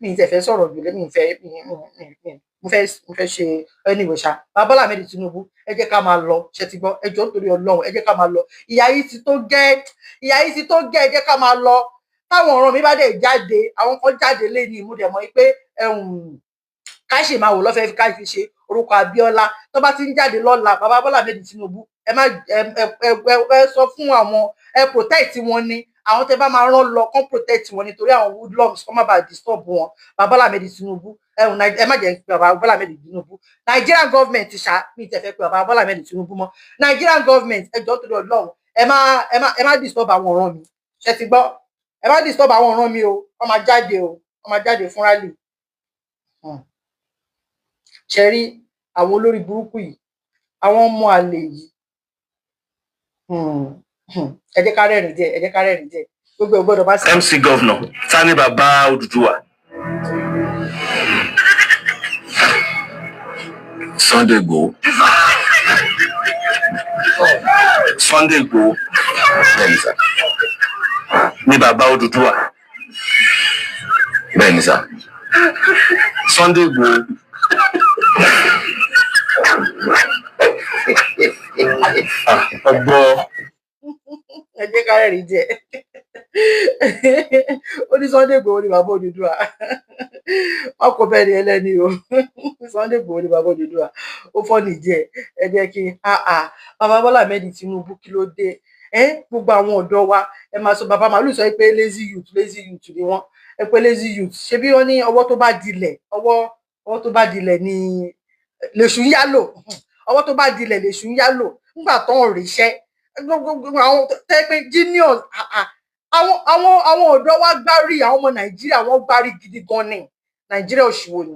Mi ì tẹ̀ fẹ́ sọ̀rọ̀ jù lé, mi ì fẹ́, mo fẹ́ ṣe anyway ṣá. Bàbá Bọ́lá Ahmed Tinubu, ẹ jẹ́ ká máa lọ. Ṣe ti gbọ́? Ẹ jọ̀ọ́, nítorí Ọlọ́run, ẹ jẹ́ ká máa lọ. Ìyà yìí ti tó gẹ́, ìyà yìí ti tó gẹ́, ẹ jẹ́ ká máa lọ. Táwọn ọ̀ràn mi bá dẹ̀ jáde, àwọn kan jáde lé ní ìmúdẹ̀ mọ́ pé ká ṣì máa wò lọ́fẹ̀ẹ́, ká fi ṣe orúkọ Abíọ́lá. Tó bá ti ń jáde lọ́la, bàbá Bọ́lá Ahmed Tinubu, ẹ má ẹ ẹ ẹ ẹ sọ fún àwọn, ẹ protect wọn ni. Àwọn tẹ bá máa rán lọ kán protect wọn, nítorí àwọn hoodlums kán má bàa disturb wọn. Bàbá Bọ́lá Ahmed Tinubu, ẹ má jẹ́ pé bàbá Bọ́lá Ahmed Tinubu, Nigerian government ṣá, mi tẹ̀ fẹ́ pé bàbá Bọ́lá Ahmed Tinubu mọ́. Nigerian government, ẹ jọ̀ọ́, torí Ọlọ́run, ẹ má disturb àwọn ọ̀ràn mi. Ṣe ti gbọ́? Ẹ má disturb àwọn ọ̀ràn mi o. Wọ́n máa jáde o, wọ́n máa jáde fún rally. Ṣe rí àwọn olórí burúkú yìí, àwọn ọmọ àlè yìí? Ẹ jẹ́ ká rẹ́rìn díẹ̀, ẹ jẹ́ ká rẹ́rìn díẹ̀. Gbogbo ẹ̀ gbọ́dọ̀ bá sí. MC Governor, ta ni bàbá Odùduwà? Sunday Igboho. Sunday Igboho Bẹ́ẹ̀ni sà. ni bàbá Odùduwà? Bẹ́ẹ̀ni sà. Sunday Igboho. Ah, ọgbọ́. Ẹ jẹ́ ká rẹ́rìn díẹ̀. Ó ní Sunday Igboho ni bàbá Odùduwà. Wọn kò bẹ́ẹ̀ ni ẹlẹ́ni o. Sunday Igboho ni bàbá Odùduwà. Ó fọ́nì díẹ̀. Ẹ jẹ́ kí bàbá Bọ́lá Ahmed Tinubu, kí ló dé? Ẹ gbogbo àwọn ọ̀dọ́ wa, ẹ máa sọ, bàbá màálù sọ pé lazy youth, lazy youth ni wọ́n. Ẹ pé lazy youth, ṣebí wọ́n ní ọwọ́ tó bá dilẹ̀, ọwọ́ tó bá dilẹ̀ ni lèṣù ń yálò. Ọwọ́ tó bá dilẹ̀ lèṣù ń yálò. Nígbà tó ń ríṣẹ́, gbogbo àwọn tẹ́ pé genius, àwọn ọ̀dọ́ wa gbárí, àwọn ọmọ Nàìjíríà wọ́n gbárí gidi gan ni. Nàìjíríà òṣìwò ni.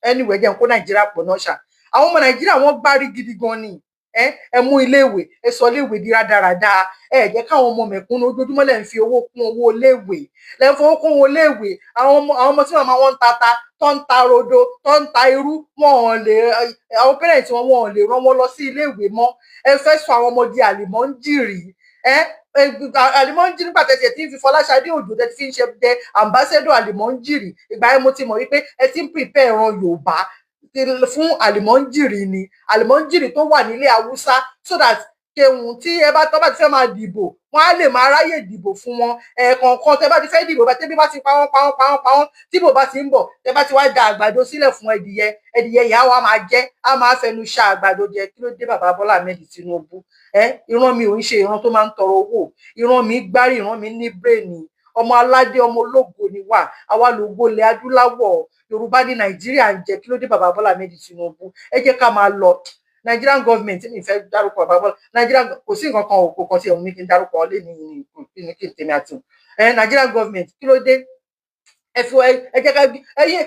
Anyway, jẹ́ n kó Nàìjíríà pọ̀ náà ṣá. Àwọn ọmọ Nàìjíríà wọ́n gbárí gidi gan ni. Ẹ mú iléèwé, ẹ sọ iléèwé di rádaràda. Ẹ jẹ́ káwọn ọmọ mẹ̀kúnnù, ojoojúmọ́ lẹ́ ń fi owó kún owó iléèwé, lẹ́ ń fowó kún owó iléèwé. Àwọn ọmọ tí màmá wọn ń tata, tó ń ta rodo, tó ń ta irú, wọn ò lè, àwọn parents wọn, wọn ò lè rán wọn lọ sí iléèwé mọ́. Ẹ fẹ́ sọ àwọn ọmọ di àlìmọ́ńjìrì. Ẹ àlìmọ́ńjìrì, nígbà tẹ̀sí tí ń fi Fọláṣadé Òjó tẹ̀ fi ń ṣe jẹ ambassador àlìmọ́ńjìrì, ìgbà yẹn mo ti mọ̀ wípé ẹ ti ń prepare ìran Yorùbá fún àlìmọ́ńjìrì ni, àlìmọ́ńjìrì tó wà nílé Haúsá, so that kehun tí ẹ bá tọ́ bá ti fẹ́ máa dìbò, wọ́n á lè máa ráyè dìbò fún wọn. Ẹ̀ẹ̀kọ̀ọ̀kan tẹ bá ti fẹ́ dìbò, bá tẹ́bí bá ti pa wọ́n, pa wọ́n, pa wọ́n, pa wọ́n, tíbò bá ti ń bọ̀, tẹ bá ti wá da àgbàdo sílẹ̀ fún ẹdìyẹ, ẹdìyẹ ìyá wa máa jẹ, á máa fẹnu ṣa àgbàdo jẹ. Kí ló dé, bàbá Bọ́lá Ahmed Tinubu? Ẹ ìran mi ò ń ṣe ìran tó máa ń tọrọ owó. Ìran mi gbárí, ìran mi ní brain. Ọmọ aládé, ọmọ ológo ni wà. Àwa lògo ilẹ̀ adúláwọ̀. Yorùbá ní Nàìjíríà ń jẹ. Kí ló dé, bàbá Bọ́lá Ahmed Tinubu? Ẹ jẹ́ ká máa lọ. Nigerian government, mi fẹ́ dárúkọ bàbá Bọ́lá. Nigerian, kò sí nǹkan kan ò kò kàn tí ẹ̀hún mi kí n dárúkọ lé ní ní kí n tèmi àti ẹ. Nigerian government, kí ló dé? Ẹ fi ẹ jẹ́ ká ẹ̀yin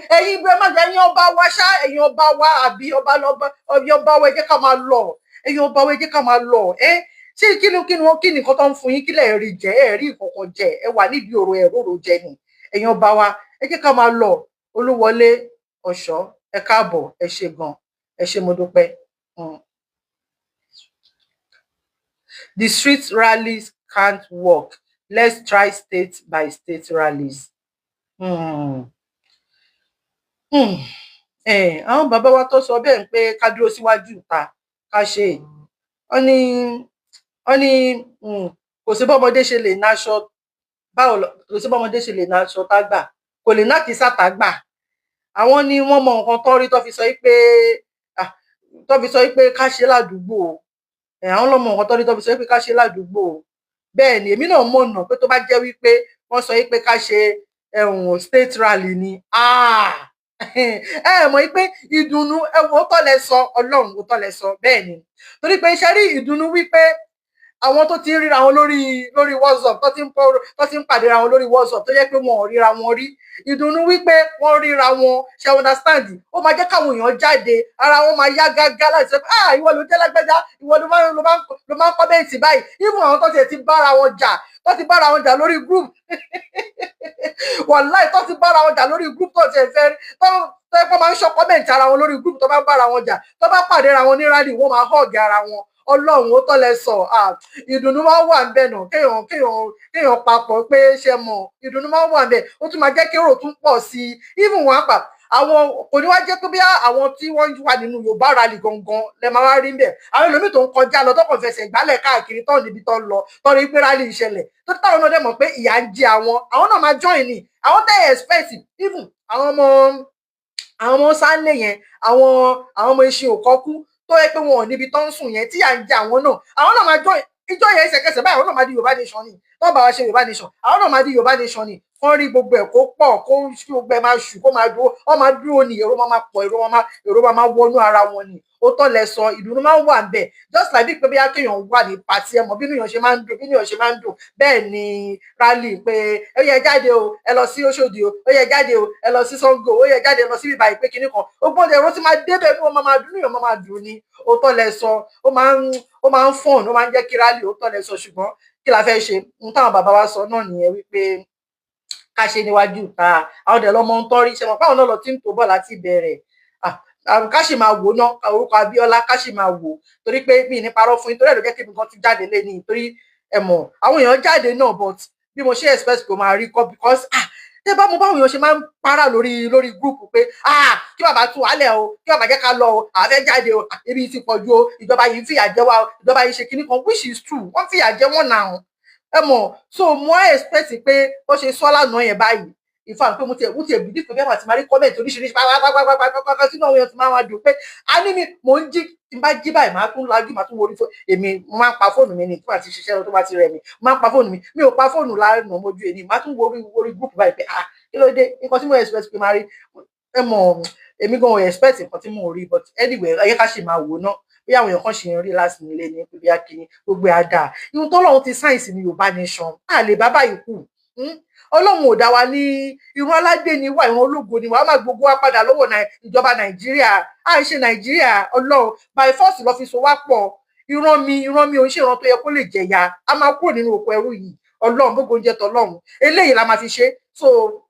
ẹ má jẹ́ ẹ̀yin ọba wa ṣá, ẹ̀yin ọba wa, àbí ọba lọba, ẹ̀yin ọba wa, ẹ jẹ́ ká máa lọ. Ẹ̀yin ọba wa, ẹ jẹ́ ká máa lọ. Ẹ ṣé kí ni nǹkan tó ń fún yín? Kí lẹ̀ rí jẹ? Ẹ rí nǹkan kan jẹ. Ẹ wà nídìí ọ̀rọ̀ ẹ róró jẹ ni. Ẹ̀yin ọba wa, ẹ jẹ́ ká máa lọ. Olúwọlé Ọ̀ṣọ́, ẹ káàbọ̀, ẹ ṣé gan, ẹ ṣé, mo dúpẹ́. The street rallies can't work. Let's try state by state rallies. Àwọn bàbá wa tó sọ bẹ́ẹ̀ ń pé ká dúró síwájú ìta ká ṣe, wọ́n ní kò sí bọ́mọdé ṣe lè náṣọ báwo kò sí bọ́mọdé ṣe lè náṣọ tágbà kò lè ná kìsà tágbà. Àwọn ní wọ́n mọ nǹkan tó rí tó fi sọ pé ká ṣe ládùúgbò. Àwọn ló mọ nǹkan tó rí tó fi sọ pé ká ṣe ládùúgbò. Bẹ́ẹ̀ ni, èmi náà mọ̀nà pé tó bá jẹ́ wípé wọ́n sọ pé ká ṣe ẹ̀hún state rally ni, ẹ mọ̀ pé ìdùnnú ẹ̀wọ̀n ó tọ́ lẹ sọ, Ọlọ́run, ó tọ́ lẹ sọ. Bẹ́ẹ̀ ni, torí pé iṣẹ́ rí ìdùnnú wípé àwọn tó ti ń ríra wọn lórí WhatsApp, tó ti ń pàdé ra wọn lórí WhatsApp, tó jẹ́ pé wọn ò ríra wọn rí, ìdùnnú wípé wọ́n ríra wọn, ṣe understand, ó máa jẹ́ káwọn èèyàn jáde, ara wọn máa yá gágá láti sọ pé, "Ah, ìwọ ló jẹ́ lágbájá, ìwọ ló máa ń comment báyìí." Even àwọn tó tiẹ̀ ti bára wọn jà, tó ti bára wọn jà lórí group, wàláì, tó ti bára wọn jà lórí group, tó tiẹ̀ fẹ́ rí tó yẹ kó máa ń ṣọ comment ara wọn lórí group, tó bá bára wọn jà, tó bá pàdé ra wọn ní rally, wọ́n máa hug ara wọn. Ọlọ́run, ó tọ́lẹ̀ sọ, ìdùnnú máa ń wà ń bẹ̀ náà. Kéèyàn papọ̀ pé ṣe mọ̀, ìdùnnú máa ń wà ń bẹ̀. Ó tún máa jẹ́ kí èrò tún pọ̀ sí i. Even wọn á pa àwọn kò ní wá jẹ́ pé bí àwọn tí wọ́n wà nínú Yorùbá rally gangan lẹ máa wá rí ń bẹ̀. Àwọn ẹlòmíì tó ń kọjá lọ, tọkàn fẹsẹ̀ gbálẹ̀ káàkiri tán níbi tó ń lọ, tó rí pé rally ìṣẹ̀lẹ̀ tó táwọn náà dẹ̀ mọ̀ pé ìyà ń jẹ àwọn, àwọn náà máa join ni. Àwọn tẹ́ expect, even àwọn ọmọ sáńlé yẹn, àwọn ọmọ iṣẹ́ òkọ́kú tó yẹ pé wọn ò níbi tó ń sùn yẹn, tí à ń jẹ àwọn náà, àwọn náà máa join ìjọ yẹn ẹsẹ̀kẹsẹ̀ báyìí. Àwọn náà máa di Yorùbá nation ni. Tó bá wa ṣe Yorùbá nation, àwọn náà máa di Yorùbá nation ni. Kán rí gbogbo ẹ̀ kó pọ̀, kó gbogbo ẹ̀ máa ṣù, kó máa dúró, wọ́n máa dúró ni. Èrò máa pọ̀, èrò máa wọnú ara wọn ni. Ó tọ́ lẹ sọ, ìdùnnú máa ń wà ń bẹ̀, just like bí pé bí akéèyàn wà ní party, ẹ mọ̀ bínú èèyàn ṣe máa ń dùn, bínú èèyàn ṣe máa ń dùn. Bẹ́ẹ̀ ni rally pé ó yẹ jáde o, ẹ lọ sí Òṣòdì o, ó yẹ jáde o, ẹ lọ sí Ṣàngó, ó yẹ jáde lọ sí bíbá ìpè kínní kan, ó gbọ́dọ̀ èrò tí máa débẹ̀, inú wọn máa dùn, èèyàn máa dùn ni. Ó tọ́ lẹ sọ, ó máa ń fun, ó máa ń jẹ́ kí rally, ó tọ́ lẹ sọ. Ṣùgbọ́n kí la fẹ́ ṣe? Ohun táwọn bàbá wa sọ náà nìyẹn wípé ká ṣe níwájú ìta. Àwọn dẹ̀ lọ́mọ ń tọ́rí ṣe mọ̀ páwọn náà lọ tí ń tó bọ̀ láti bẹ̀rẹ̀. Ká sì máa wò ná orúkọ Abíọ́lá, ká sì máa wò, torí pé mi ní parọ́ fún yín, torí ẹ̀ ló jẹ́ kí mi kan tún jáde lé ní, torí ẹ mọ̀ àwọn èèyàn jáde náà, but bí mo ṣe expect kò máa rí kọ́, because, ah, tẹ́ bá mo báwọn èèyàn ṣe máa ń para lórí group pé, ah, kí bàbá tú wálẹ̀ o, kí bàbá jẹ́ ká lọ o, àfẹ́ jáde o, ibi ti pọ̀ ju o, ìjọba yìí ń fìyà jẹ wá o, ìjọba yìí ṣe kinní kan, which is true, wọ́n fìyà jẹ wọ́n náà, ẹ mọ̀. So mo expect pé bó ṣe sọ lánàá yẹn báyìí, in fact, pé mo tiẹ̀ believe pé bí àwọn àti máa rí comment oríṣiríṣi pápápápápápá sínú àwọn èèyàn ti máa wá dùn pé a ní mi mò ń jí, tí n bá jí báyìí, máa tún lajú, máa tún worí fóònù. Èmi mo máa ń pa fóònù mi ní tí màá ti ṣiṣẹ́ lọ, tó bá ti rẹ̀ mí, mo máa ń pa fóònù mi. Mi ò pa fóònù lánàá mojú èní, máa tún worí group báyìí pé, ah, kí ló dé? Nǹkan tí mo expect pé máa rí, ẹ mọ̀, èmi gan ò expect nǹkan tí mo rí. But anyway, ẹ yẹ ká ṣì máa wò ná bí àwọn èèyàn kan ṣì ń rí láti nílé ní pé bí akíní gbogbo ẹ̀ á dáa. Ihun tọ́lọ́run ti sáyẹ̀nsì ní Yorùbá nation, á lè bá báyìí kù. Ọlọ́run ò dá wa ní irun aládé ni wá, ìran ológo ni wá, á máa gbogbo wa padà lọ́wọ́ ìjọba Nàìjíríà. À ń ṣe Nàìjíríà, Ọlọ́run by force lọ́ fi so wá pọ̀. Ìran mi ò ń ṣe ìran tó yẹ kó lè jẹ̀yà. A máa kúrò nínú oko ẹrú yìí. Ọlọ́run gbogbo oúnjẹ tọlọ́run eléyìí la máa fi ṣe. So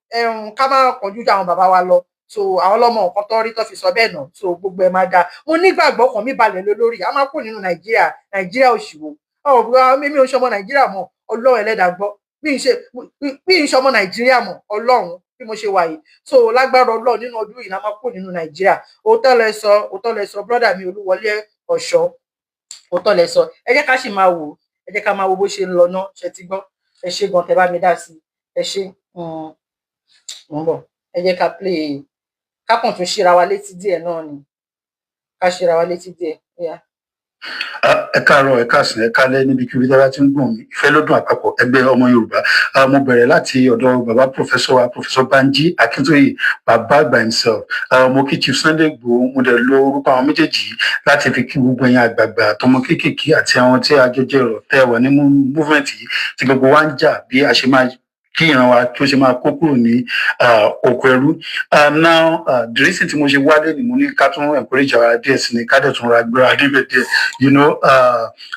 ká má kánjú ju àwọn bàbá wa lọ. So àwọn ọlọ́mọ nǹkan tó rí tó fi sọ bẹ́ẹ̀ náà. So gbogbo ẹ̀ máa dáa, mo nígbàgbọ́, kan mi balẹ̀ lé lórí. A máa kúrò nínú Nàìjíríà. Nàìjíríà òṣìwò ọ̀, mi ò ń ṣọmọ Nàìjíríà mọ́. Ọlọ́run ẹlẹ́dàá gbọ́, mi ń ṣọmọ Nàìjíríà mọ́, Ọlọ́run, bí mo ṣe wà yìí. So lágbára Ọlọ́run, nínú ọdún yìí la máa kúrò nínú Nàìjíríà. Òótọ́ lẹ sọ, òótọ́ lẹ sọ, brother mi Olúwọlé Ọ̀ṣọ́, òótọ́ lẹ sọ. Ẹ jẹ́ ká sì máa wò, ẹ jẹ́ ká máa wo bó ṣe ń lọ ná. Ṣe ti gbọ́? Ẹ ṣé gan tẹ́ bá mi dá sí. Ẹ ṣé. Mo ń bọ̀. Ẹ jẹ́ ká play, ká kàn tún ṣíra wa létí díẹ̀ náà ni, ká ṣíra wa létí díẹ̀. Yeah. Ẹ káàárọ̀, ẹ káàsán, ẹ káalẹ́ níbikíbi tí a bá ti ń gbọ̀n mí. Ìfẹ́ lọ́dún àpapọ̀ ẹgbẹ́ ọmọ Yorùbá, mo bẹ̀rẹ̀ láti ọ̀dọ̀ bàbá professor wa, Professor Banji Akintoye, bàbá àgbà himself. Mo kí Chief Sunday Igboho. Mo dẹ̀ lo orúkọ àwọn méjèèjì yìí láti fi kí gbogbo ẹ̀yin àgbààgbà àtọmọ kéékèèké àti àwọn tí a jọ jẹ́ ọ̀rọ̀ tẹ́ wà ní movement yìí, tí gbogbo wa ń jà bí a ṣe máa Kí ìran wa kí ó ṣe máa kó kúrò ní oko ẹrú. Now, the reason tí mo ṣe wálé ni mo ní ká tún encourage ara díẹ̀ sí ni, ká dẹ̀ tún ra gbéra níbẹ̀ díẹ̀.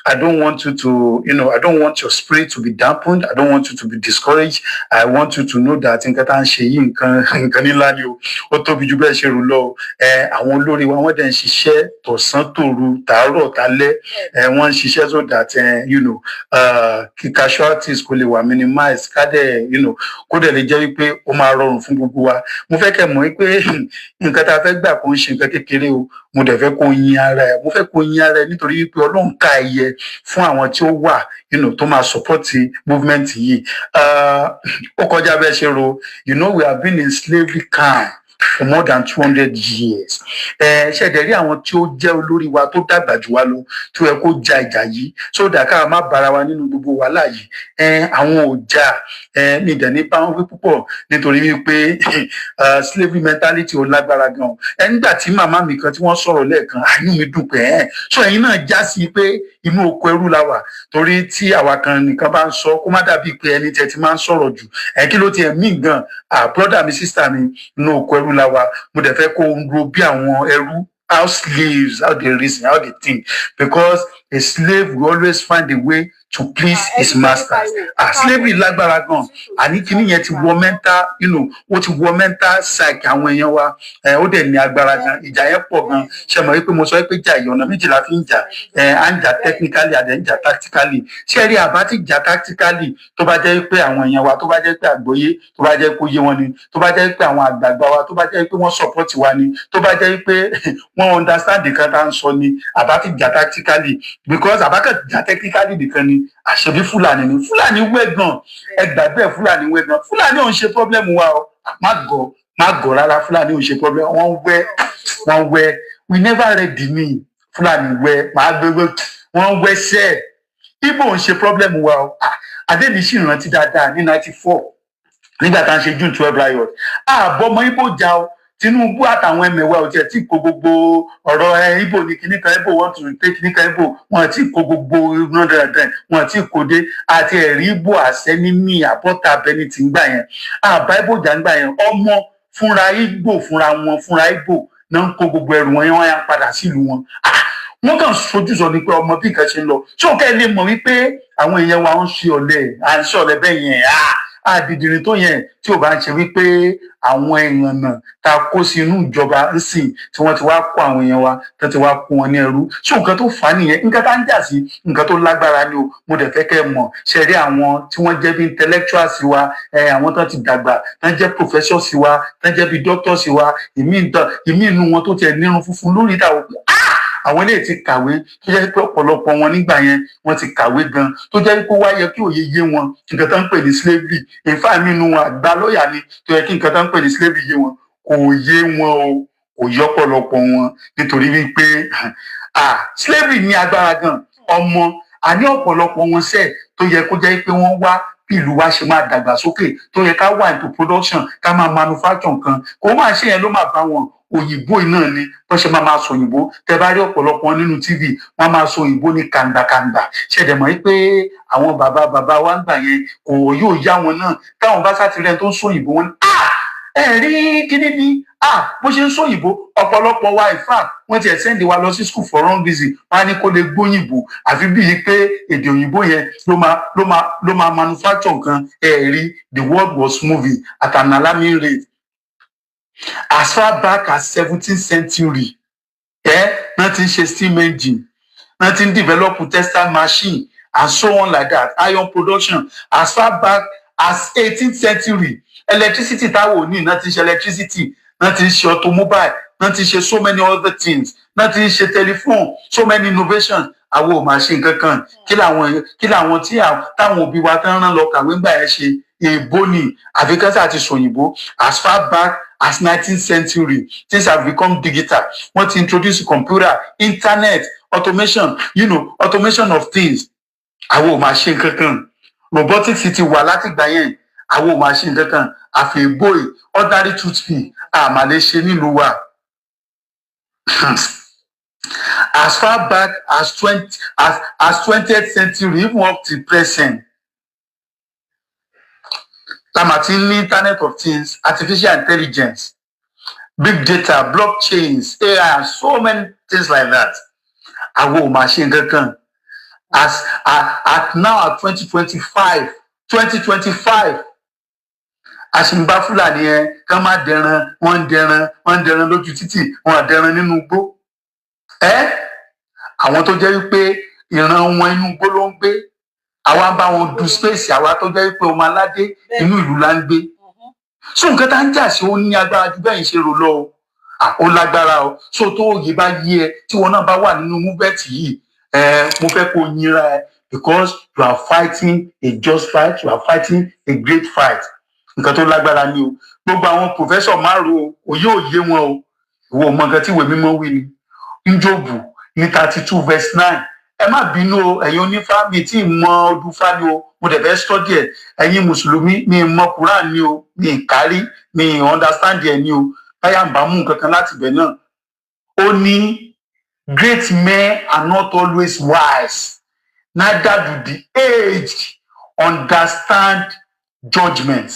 I don't want you to you know I don't want your spirit to be dampened. I don't want you to be discouraged. I want you to know that nǹkan tá à ń ṣe yìí, nǹkan ńlá ni o. Ó tóbi ju bẹ́ẹ̀ ṣe rò lọ o. Àwọn olórí wa, wọ́n dẹ̀ ń ṣiṣẹ́ tọ̀sán tòru, tàárọ̀ talẹ́. Wọ́n ń ṣiṣẹ́ so that kí casualties kó lè wà minimize, ká dẹ̀ kó dẹ̀ lè jẹ́ wípé ó máa rọrùn fún gbogbo wa. Mo fẹ́ kẹ́ mọ̀ wípé nǹkan tá a fẹ́ gbà kó ń ṣe nǹkan kékeré o. Mo dẹ̀ fẹ́ kó yin ara ẹ̀, mo fẹ́ kó yin ara ẹ̀, nítorí wípé Ọlọ́run ká ẹyẹ fún àwọn tí ó wà tó máa support movement yìí. Ó kọjá bẹ́ẹ̀ ṣe ro. We have been in slavery camp for more than 200 years. Ẹ ṣẹ̀dẹ̀ rí àwọn tí ó jẹ́ olórí wa tó dàgbà jù wá lọ, tó yẹ kó ja ìjà yìí, sódà ká má bára wa nínú gbogbo wàhálà yìí. Ẹ àwọn ò jà. Ẹ ní ìdẹ̀ ní báwọn wí púpọ̀, nítorí wípé slavery mentality ò lágbára gan. Ẹ nígbà tí màmá mi kan tí wọ́n sọ̀rọ̀ lẹ́ẹ̀kan, àánú mi dùn pé ẹ sọ ẹ̀yin náà já sí pé inú oko ẹrú la wà, torí tí àwa kan nìkan bá ń sọ, kó má dàbí pé ẹni tẹ́ ti máa ń sọ̀rọ̀ jù. Ẹ kí ló tiẹ̀ mí gan? Ah, brother mi, sister mi, inú oko ẹrú la wà. Mo dẹ̀ fẹ́ kó o ro bí àwọn ẹrú, how slaves, how they reason, how they think, because a slave will always find a way to please his masters. Ah, slavery lágbára gan. Àní kíní yẹn ti wọ mental you know ó ti wọ mental psyche àwọn èèyàn wa. Ẹ ó dẹ̀ ní agbára gan. Ìjà yẹn pọ̀ gan. Ṣe mọ̀ wípé mo sọ pé ìjà yìí, ọ̀nà méjì la fi ń jà. Ẹ à ń jà technically, àdẹ̀ ń jà tactically. Ṣé rí, àbá ti jà tactically, tó bá jẹ́ pé àwọn èèyàn wa, tó bá jẹ́ pé àgbọ́yé, tó bá jẹ́ pé ó yé wọn ni, tó bá jẹ́ pé àwọn àgbààgbà wa, tó bá jẹ́ pé wọ́n support wa ni, tó bá jẹ́ pé wọ́n understand nǹkan tá à ń sọ ni, àbá ti jà tactically, because àbá kàn jà technically nìkan ni. Àṣebí Fúlàní ni, Fúlàní wẹ́ gan. Ẹ gbàgbé ẹ, Fúlàní wẹ́ gan. Fúlàní ò ń ṣe problem wa o. Má gọ̀, má gọ̀ rárá. Fúlàní ò ń ṣe problem. Wọ́n wẹ́, wọ́n wẹ́. We never ready ni. Fúlàní wẹ́, máa gbégbé, wọ́n wẹ́ sẹ́ẹ̀. Ibo ò ń ṣe problem wa o. Adébí sì rántí dáadáa ní 94, nígbà tá à ń ṣe June 12 riot. Àbọ̀mọ Ibo jà o. Tinubu àtàwọn ẹmẹ̀wà ò tiẹ̀ tí kó gbogbo ọ̀rọ̀ ẹ Ibo ní kíní kan, Ibo want to take kíní kan, Ibo wọn ti kó gbogbo iná dandan, wọn ti kó dé àti ẹ̀rí Ibo àṣẹ ní mí àbọ̀tà abẹni tí ń gbà yẹn. Àbá Ibo jà ń gbà yẹn. Ọmọ fúnra Ibo, fúnra wọn, fúnra Ibo náà ń kó gbogbo ẹrù wọn yẹn, wọn yà padà sílùú wọn. Wọ́n kàn fojú sọ ni pé ọmọ bí nǹkan ṣe ń lọ. Ṣé òkè lè mọ̀ wípé àwọn èèyàn wa ń ṣe ọ̀lẹ, à ń ṣe ọ̀lẹ bẹ́ẹ̀ yẹn, àdìdìrín tó yẹn, tí ò bá ń ṣe wípé àwọn èèyàn náà tá a kó sí inú ìjọba ń sìn, tí wọ́n ti wá kó àwọn èèyàn wa, tó ti wá kó wọn ní ẹrú. Ṣé nǹkan tó fà á nìyẹn? Nǹkan tá ń jà sí, nǹkan tó lágbára ni o. Mo dẹ̀ fẹ́ kẹ́ ẹ mọ̀. Ṣe rí àwọn tí wọ́n jẹ́ bí intellectuals wa, àwọn tó ti dàgbà, tó ń jẹ́ professors wa, tó ń jẹ́ bí doctors wa, ìmí inú wọn tó tiẹ̀ nírun funfun lórí ìdáwó pé àwọn eléyìí ti kàwé, tó jẹ́ pé ọ̀pọ̀lọpọ̀ wọn nígbà yẹn, wọ́n ti kàwé gan, tó jẹ́ pé wá yẹ kí òye yé wọn nǹkan tó ń pè ní slavery. In fact, nínú wọn, àgbà lọ́ọ̀yà ni, tó yẹ kí nǹkan tó ń pè ní slavery yé wọn, kò yé wọn o. Kò yé ọ̀pọ̀lọpọ̀ wọn, nítorí wípé slavery ní agbára gan. Ọmọ àní ọ̀pọ̀lọpọ̀ wọn sẹ́ẹ̀, tó yẹ kó jẹ́ pé wọ́n wá bí ìlú wa ṣe máa dàgbàsókè, tó yẹ ká wà into production, ká máa manufacture nǹkan, kó máa ṣe yẹn, ló máa bá wọn òyìnbó náà ni bọ́n ṣe máa máa sọ òyìnbó. Tẹ bá rí ọ̀pọ̀lọpọ̀ nínú TV, wọ́n máa sọ òyìnbó ní kàǹgbàkàǹgbà. Ṣẹ̀dẹ̀ mọ̀ pé àwọn bàbá bàbá wa ń gbà yẹn, kò yóò yá wọn náà. Táwọn bá sátìrẹ́ tó ń sọ òyìnbó, wọn ẹ rí kíní ni bó ṣe ń sọ òyìnbó. Ọ̀pọ̀lọpọ̀ wa, in fact, wọ́n ti ẹ̀ send wa lọ sí school for wrong reason. Wọ́n á ní kó lè gbóyìnbó, àfi bíi pé èdè òyìnbó yẹn ló máa manufacture nǹkan. Ẹ rí, the world was moving at an alarming rate as far back as 17th century. Ẹ náà ti ń ṣe steam engine, náà ti ń develop textile machine and so on like that, iron production. As far back as 18th century, electricity táwọn ò ní náà ti ń ṣe electricity, náà ti ń ṣe automobile, náà ti ń ṣe so many other things, náà ti ń ṣe telephone, so many innovations. Àwọn ò máa ṣe nǹkan kan. Kí làwọn tí táwọn òbí wa tán rán lọ kàwé ńgbà yẹn ṣe? Èèbó ni, àfi kẹ́sà àti sòyìnbó. As far back as 19th century, things have become digital. Wọ́n ti introduce computer, internet, automation, automation of things. Àwọn ò máa ṣe nǹkan kan. Robotics ti wà látìgbà yẹn. Àwọn ò máa ṣe nǹkan kan àfi èèbó yìí. Ordinary toothpick àmà lè ṣe nílùú wa. As far back as 20th century, even up to present, La mà ti ń ní Internet of Things, artificial intelligence, big data, blockchains, AI and so many things like that. Àwọn ò máa ṣe nǹkan kan. As at now, at 2025, 2025, a sì ń bá Fúlàní yẹn kán má dẹran. Wọ́n ń dẹran, wọ́n ń dẹran lójú títì, wọ́n á dẹran nínú igbó. Ẹ àwọn tó jẹ́ wípé ìran wọn inú igbó ló ń gbé, àwa ń bá wọn du space. Àwa tó jẹ́ wípé ọmọ aládé, inú ìlú la ń gbé. So nǹkan tá ń jà sí, ó ní agbára ju bẹ́ẹ̀ ń ṣe rò lọ o. Ó lágbára o. So tó òye bá yí ẹ, tí wọn náà bá wà nínú movement yìí, ẹ mo fẹ́ kó yínra ẹ, because you are fighting a just fight, you are fighting a great fight. Nǹkan tó lágbára ni o. Gbogbo àwọn professor márùn o, òye òye wọn o. Ìwọ ò mọ nǹkan tí ìwé mímọ́ wí ni njóòbù ní 32 verse 9. Ẹ má bínú o, ẹ̀yin onífá, mi tí ì mọ ọdún fá ni o, mo dẹ̀ fẹ́ study ẹ̀. Ẹ̀yin mùsùlùmí, mi ì mọ Quran ni o, mi ì kárí, mi ì understand ẹ̀ ni o. Báyà ń bá mú nǹkan kan láti ibẹ̀ náà. Ó ní, "Great men are not always wise, neither do the aged understand judgment."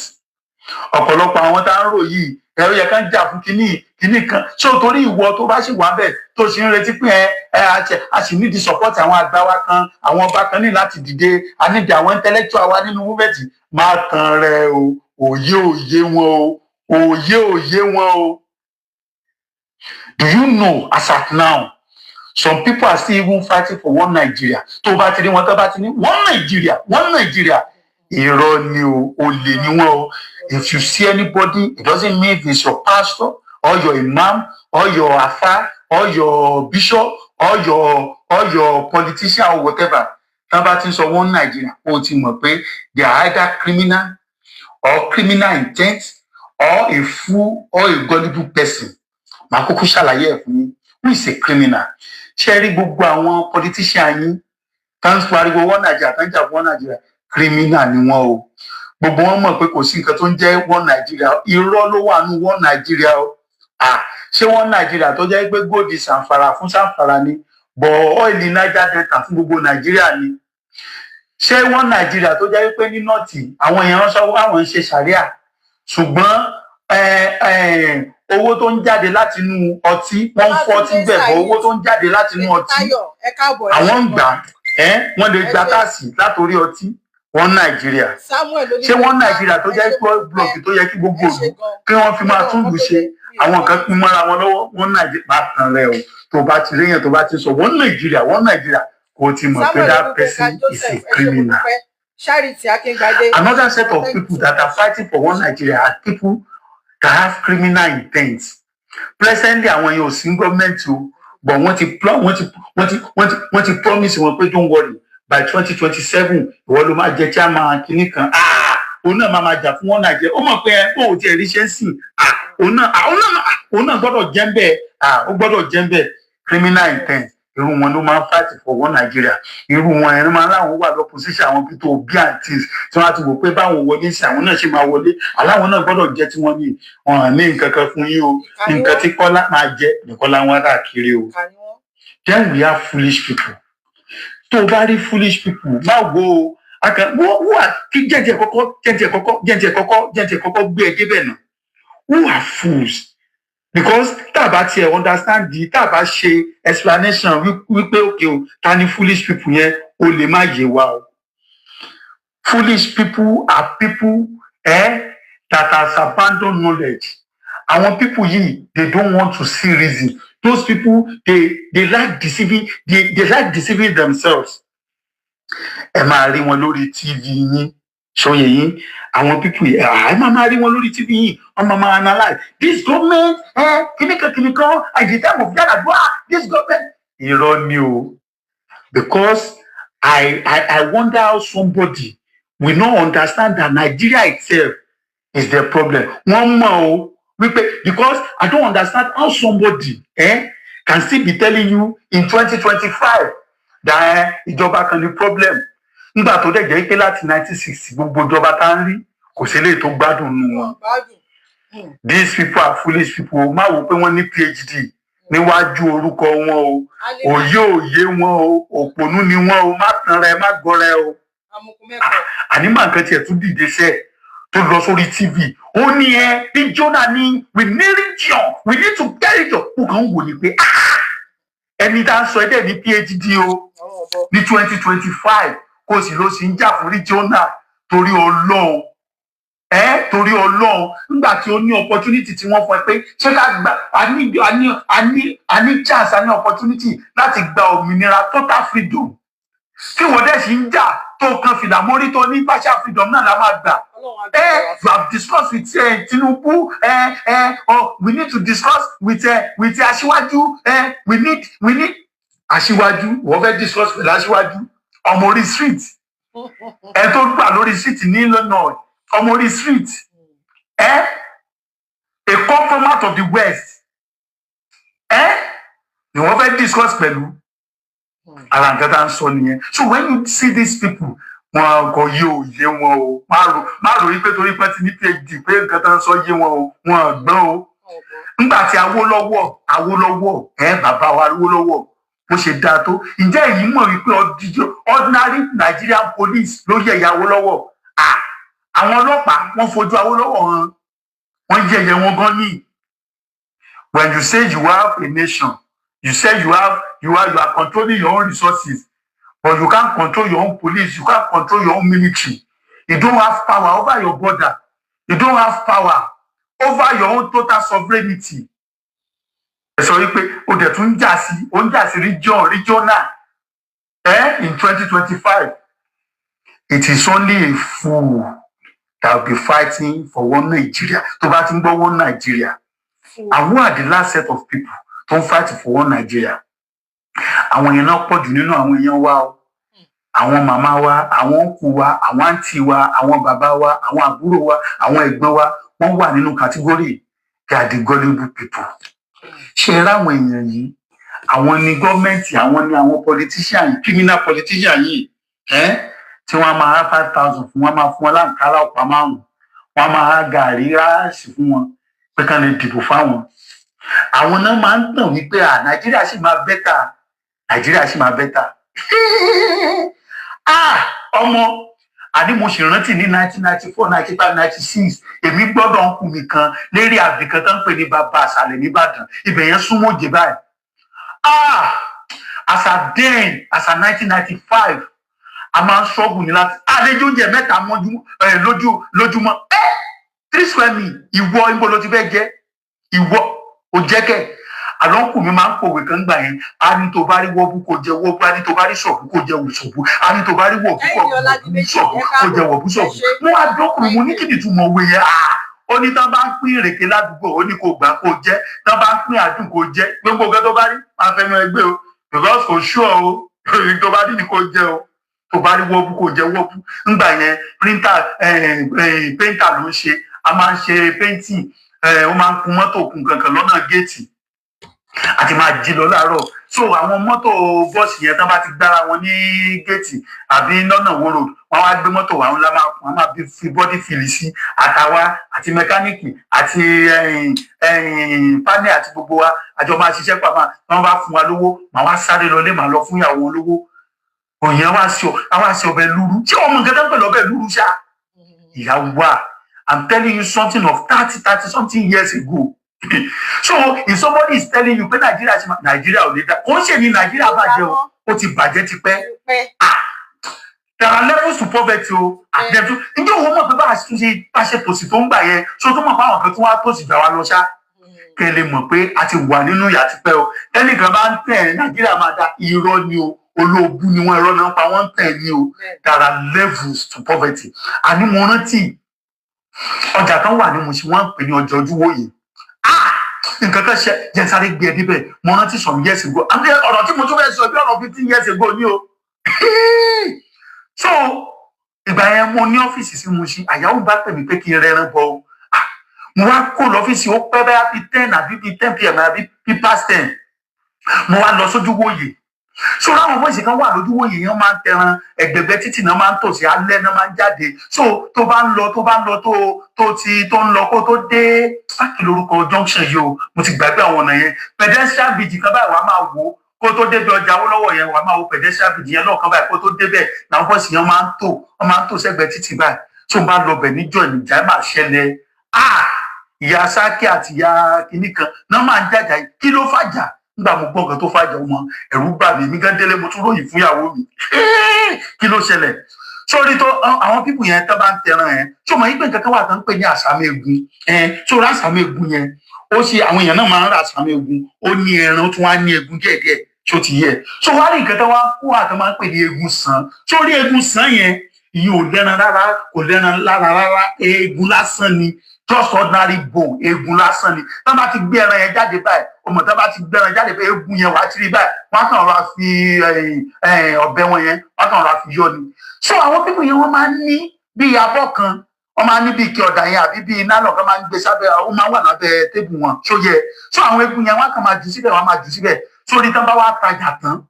Ọ̀pọ̀lọpọ̀ àwọn tá ń rò yìí, ẹ̀rọ yẹ ká ń jà fún kínní kínní kan. Ṣé o torí ìwọ tó bá sì wà bẹ́ẹ̀, tó sì ń retí pé ẹ ẹ a sì nídìí support àwọn àgbà wa kan, àwọn ọba kan ní láti dìde, a nídìí àwọn intellectual wa nínú movement, má tan rẹ o. Òye òye wọn o, òye òye wọn o. Do you know, as at now, some people are still even fighting for one Nigeria? Tó bá ti rí wọn, tó bá ti ní one Nigeria, one Nigeria, irọ́ ni o, olè ni wọ́n o. If you see anybody, it doesn't mean if it's your pastor or your imam or your afa or your bishop or your politician or whatever, tí wọ́n bá ti ń sọ one Nigeria, o ti mọ̀ pé they are either criminal or criminal intent or a fool or a gullible person. Màá kúkú ṣàlàyé ẹ̀ fún yín who is a criminal. Ṣé rí gbogbo àwọn politician yín tá ń pariwo one Nigeria, tá ń jà fún one Nigeria, criminal ni wọ́n o. Gbogbo wọn mọ̀ pé kò sí nǹkan tó ń jẹ́ one Nigeria. Irọ́ ló wà ní one Nigeria o. Ah, ṣé one Nigeria tó jẹ́ pé gold Zamfara fún Zamfara ni, but oil Niger Delta fún gbogbo Nàìjíríà ni? Ṣé one Nigeria tó jẹ́ pé ní North, àwọn èèyàn sọ àwọn ń ṣe sàríà, ṣùgbọ́n owó tó ń jáde láti inú ọtí, wọ́n ń fọ́ ọtí bẹ̀ bọ́, owó tó ń jáde láti inú ọtí, àwọn ń gbà ẹ́, wọ́n lè gba tax látòrí ọtí? One Nàìjíríà, ṣé one Nàìjíríà tó jẹ́ pé block tó yẹ kí gbogbo òlu kí wọ́n fi máa tún lù ṣe, àwọn kan pín mọ́ra wọn lọ́wọ́? One Nàìjíríà bá tàn rẹ o. Tó bá ti ríyàn tó bá ti sọ one Nàìjíríà, one Nàìjíríà, kò ti mọ̀ pé that person is a criminal. Charity Akíngbadé. Another set of people that are fighting for one Nigeria are people that have criminal intent. Presently, àwọn yẹn ò sí gọ́ọ̀mẹ̀ntì o, but wọ́n ti plan, wọ́n ti promise wọn pé, "Don't worry, by 2027, ìwọ ló máa jẹ chairman kínní kan." Ah, òun náà máa jà fún one Nigeria. Ó mọ̀ pé ẹ kó o tiẹ̀ rí ṣe ń sìn. Ah, òun náà gbọ́dọ̀ jẹ́ ń bẹ́ẹ̀. Ah, ó gbọ́dọ̀ jẹ́ ń bẹ́ẹ̀. Criminal intent, irú wọn ló máa ń fight for one Nigeria. Irú wọn ẹni máa láwọn wà l'opposition, àwọn Peter Obi and things, tí wọ́n á ti wò pé báwọn wọlé sí, àwọn náà ṣe máa wọlé, aláwọn náà gbọ́dọ̀ jẹ́ tí wọ́n ní. Wọn ní nǹkan kan fún yín o. Nǹkan tí Kọ́lá máa jẹ ní Kọ́lá wọn káàkiri o. Then we have foolish people. Tó o bá rí foolish people, má wo akàn wọ́n wà kí jẹ́jẹ́ kọ́kọ́ jẹ́jẹ́ kọ́kọ́ jẹ́jẹ́ kọ́kọ́ jẹ́jẹ́ kọ́kọ́ gbé ẹ débẹ̀ náà. Who are fools? Because tá a bá tiẹ̀ understand di, tá a bá ṣe explanation wípé okay o, ta ni foolish people yẹn, o lè má yé wa o. Foolish people are people that has abandoned knowledge. Àwọn people yìí, they don't want to see reason. Those people, they like deceiving, they like deceiving themselves. Ẹ máa rí wọn lórí TV yín, ṣòye yín? Àwọn people yìí, ẹ máa rí wọn lórí TV yín, wọn máa analyse this government, ẹ kìnìkan kìnìkan, at the time of Yar'Adua, this government. Irọ́ ni o, because I wonder how somebody will not understand that Nigeria itself is the problem. Wọ́n mọ̀ o wípé, because I don't understand how somebody can still be telling you in 2025 that ìjọba kan ní problem, nígbà tó dẹ̀ jẹ́ pé láti 1960, gbogbo ìjọba tá ń rí, kò sí eléyìí tó gbádùn nù wọn. These people are foolish people. Má wò pé wọ́n ní PhD níwájú orúkọ wọn o. Òye òye wọn o, òpònú ni wọn o. Má tan rẹ, má gọrẹ o. Àní mà nǹkan tiẹ̀ tún dìde sẹ́ẹ̀. Tó lọ sórí TV, ó ní ẹ regional ní, we need region, we need to get region. Mo kàn ń wò ní pé, ah, ẹni tá ń sọ ẹ dẹ̀ ní PhD o ní 2025, kó sì ló sì ń jà fún regional. Torí Ọlọ́run ẹ, torí Ọlọ́run, nígbà tí ó ní opportunity tí wọ́n fún ẹ pé ṣé ká gba, a ní chance, a ní opportunity láti gba òmìnira, total freedom, tí wọ́n dẹ̀ sì ń jà tó kan fìlà mórí, tó ní partial freedom náà la máa gbà. You have discussed with Tinubu, oh, we need to discuss with Aṣíwájú. We need Aṣíwájú. Wọ́n fẹ́ discuss pẹ̀lú Aṣíwájú, ọmọ orí street ẹ tó gbà lórí street ní lọ́nà ọmọ orí street ẹ, a compromise of the West ẹ ni wọ́n fẹ́ discuss pẹ̀lú. Ara nǹkan tá à ń sọ nìyẹn. So when you see these people, wọn kò yé òye wọn o. Má rò wípé torí pé ti ní PhD pé nǹkan tá à ń sọ yé wọn o. Wọn gbọ́n o. Nígbà tí Awólọ́wọ̀, Awólọ́wọ̀ ẹ, bàbá wa Awólọ́wọ̀, bó ṣe dáa tó, ǹjẹ́ èyí mọ̀ wípé ordinary Nigerian police ló yẹ̀yẹ́ Awólọ́wọ̀? Àwọn ọlọ́pàá, wọ́n fojú Awólọ́wọ̀ hàn, wọ́n yẹ̀yẹ́ wọn gan ní. When you say you have a nation, you say you are controlling your own resources, but you can't control your own police, you can't control your own military, you don't have power over your border, you don't have power over your own total sovereignty. Ẹ sọ wípé o dẹ̀ tún ń jà sí, o ń jà sí regional in 2025. It is only a fool that will be fighting for one Nigeria. Tó bá ti ń gbọ́ one Nigeria, and who are the last set of people tó ń fight for one Nigeria? Àwọn yẹn náà pọ̀ jù nínú àwọn èèyàn wa o. Àwọn màmá wa, àwọn uncle wa, àwọn àǹtí wa, àwọn bàbá wa, àwọn àbúrò wa, àwọn ẹ̀gbọ́n wa, wọ́n wà nínú category. They are the gullible people. Ṣe ráwọn èèyàn yìí, àwọn ni gọ́ọ̀mẹ̀ntì, àwọn ni àwọn politician, criminal politician yìí ẹ́ tí wọ́n máa rá 5,000 fún wọn, máa fún wọn láǹkárá ọ̀pá márùn, wọ́n máa rá gàrí, ráàsì fún wọn pé kán lè dìbò fáwọn. Àwọn náà máa ń tàn wípé à, Nàìjíríà sì máa better, Nàìjíríà sì máa better. Ah, ọmọ, àní mo sì rántí ní 1994, 95, 96, èmi gbọ́dọ̀ ń kú mi kan lérí àbí kan tó ń pè ní Bàbá Àṣàlẹ̀ nìbàdàn. Ibẹ̀ yẹn súnmọ́ òjè báyìí. Ah, as at then, as at 1995, a máa ń ṣọ́gùn ní láti àlejò oúnjẹ mẹ́ta mọ́jú ẹ lójú lójúmọ́ ẹ. Three square meal, ìwọ, ibo ló ti fẹ́ jẹ? Ìwọ ò jẹ́ kẹ́. Àlọ́kù mi máa ń pòwe kan gbà yẹn, á ní tó bá rí wọ́bú kó jẹ wọ́bú, á ní tó bá rí sọ̀bù kó jẹ sọ̀bù, á ní tó bá rí wọ̀bú kó sọ̀bù kó jẹ wọ̀bú sọ̀bù. Mo wá dọ́kùnrin, mo ní kí ni ìtumọ̀ òwe yẹn? Ah, ó ní tán bá ń pín ìrèké ládùúgbò, ó ní kó gbà kó jẹ, tán bá ń pín àdùn kó jẹ. Gbogbo nǹkan tó bá rí, máa fẹnu ẹgbẹ́ o, because kò sú ọ o. Tó bá rí ni kó jẹ o. Tó bá rí wọ́bú kó jẹ wọ́bú. Ńgbà yẹn, printer, painter ló ń ṣe. A máa ń ṣe painting, ó máa ń kun mọ́tò, kun kankan lọ́nà géètì àti máa jí lọ láàárọ̀. So àwọn mọ́tò bọ́ọ̀sì yẹn, tán bá ti gbára wọn ní géètì àbí lọ́nà wo road, wọ́n wá gbé mọ́tò wa ńlá, máa kún, wọ́n máa fi body fill sí. Àtàwa àti mẹkáníìkì àti panel àti gbogbo wa, àjọ máa ṣiṣẹ́ pàmò. Wọ́n bá fún wa lówó, màá wá sáré lọlé, màá lọ fún ìyàwó wọn lówó. Òyìn wá sí ọbẹ̀ lúrú. Ṣé ọmọ nǹkan tó ń pè lọ́bẹ̀ lúrú ṣá? Ìyàwó wa, I'm telling you something of 30 something years ago. So if somebody is telling you pé Nàìjíríà ṣe máa, Nàìjíríà ò lè dá, kò ń ṣe ní Nàìjíríà bàjẹ́ o, ó ti bàjẹ́ tipẹ́. Ah, there are levels to poverty o. Àdẹ̀tú, ǹjẹ́ òun mọ̀ pé bá a ṣe bá ṣe tòṣì tó ń gbà yẹn, ṣé o tún mọ̀ pé àwọn kan tí wọ́n á tòṣì gbà wá lọ ṣá? Kẹ́ ẹ lè mọ̀ pé a ti wà nínú ìyà tipẹ́ o. Tẹ́nìkan bá ń tẹ̀ Nàìjíríà máa da, irọ́ ni o. Olóògùn ni wọ́n, irọ́ náà pa wọ́n ń tẹ̀ ní o. There are levels to poverty. Àní mo rántí ọjà kan wà ní Mùṣín, wọ́n ń pè ní ọjà Ojúwòye. Ah, nǹkan kan ṣe jẹ́ sáré gbé ẹ débẹ̀. Mo rántí some years ago, àbí ọ̀rọ̀ tí mo tún fẹ́ sọ bí ọ̀rọ̀ 15 years ago ni o. So ìgbà yẹn, mo ní ọ́fíìsì sí Mùṣín. Àyàwó bá pè mí pé kí n rẹran bọ o. Ah, mo wá kó lọ́fíìsì, ó pẹ́ bẹ́ẹ̀ bí 10 àbí bí 10 p.m. àbí bí past 10. Mo wá lọ sójúwòye. So láwọn voice kan wà lójúwòye yẹn, máa ń tẹran ẹgbẹgbẹ títì náà, máa ń tò sí alẹ́ náà, máa ń jáde. So tó bá ń lọ, tó bá ń lọ, tó ti tó ń lọ, kó tó dé ákì lórúkọ junction yìí o, mo ti gbàgbé àwọn ọ̀nà yẹn, pedestrian bridge kan báyìí, wàá máa wò ó kó tó débi ọjà Awólọ́wọ̀ yẹn, wàá máa wo pedestrian bridge yẹn lọ́ọ̀kan báyìí. Kó tó débẹ̀ làwọn voice yẹn máa ń tò, wọ́n máa ń tò sẹ́gbẹ̀ẹ́ títì báyìí. Tó ń bá lọ bẹ̀ níjọ́ ìjà máa ṣẹlẹ̀. Ah, ìyá Sákì àti ìyá kinní kan náà máa ń jàjà yìí. Kí ló fàjà? Nígbà mo gbọ́ nǹkan tó fàjà, ọmọ, ẹ̀rù bà mí. Mi gán délé, mo tún ròyìn fún ìyàwó mi. Kí ló ṣẹlẹ̀? Sórí tó àwọn people yẹn tó bá ń tẹran yẹn, tó mọ̀ yín pé nǹkan kan wà tó ń pè ní àsámi egun ẹ̀? Tó rà àsámi egun yẹn, ó ṣe àwọn èèyàn náà máa ń ra àsámi egun. Ó ní ẹran, ó tún wá ní egun díẹ̀díẹ̀ tó ti yẹ. So wá rí nǹkan tó wá kó àtọ́ máa ń pè ní egun sàn. Sórí egun sàn yẹn, ìyẹn ò lẹ́ran rárá, kò lẹ́ran lára rárá. Eegun lásán ni, just ordinary bone, eegun lásán ni. Tá bá ti gbé ẹran yẹn jáde báyìí, ọmọ, tá bá ti gbé ẹran jáde báyìí, eegun yẹn wàá ti rí báyìí, wọ́n á kàn rọra fi ọ̀bẹ wọn yẹn, wọ́n á kàn rọra fi yọ ni. So àwọn people yẹn, wọ́n máa ń ní bí abọ́ kan, wọ́n máa ń ní bí ike ọ̀dà yẹn àbí bí iná lọ̀kan máa ń gbé sábẹ́, ó máa ń wà lábẹ́ table wọn. So yẹ so àwọn eegun yẹn, wọ́n á kàn máa jù síbẹ̀, wọ́n á máa jù síbẹ̀. Sórí tán bá wá tajà tán,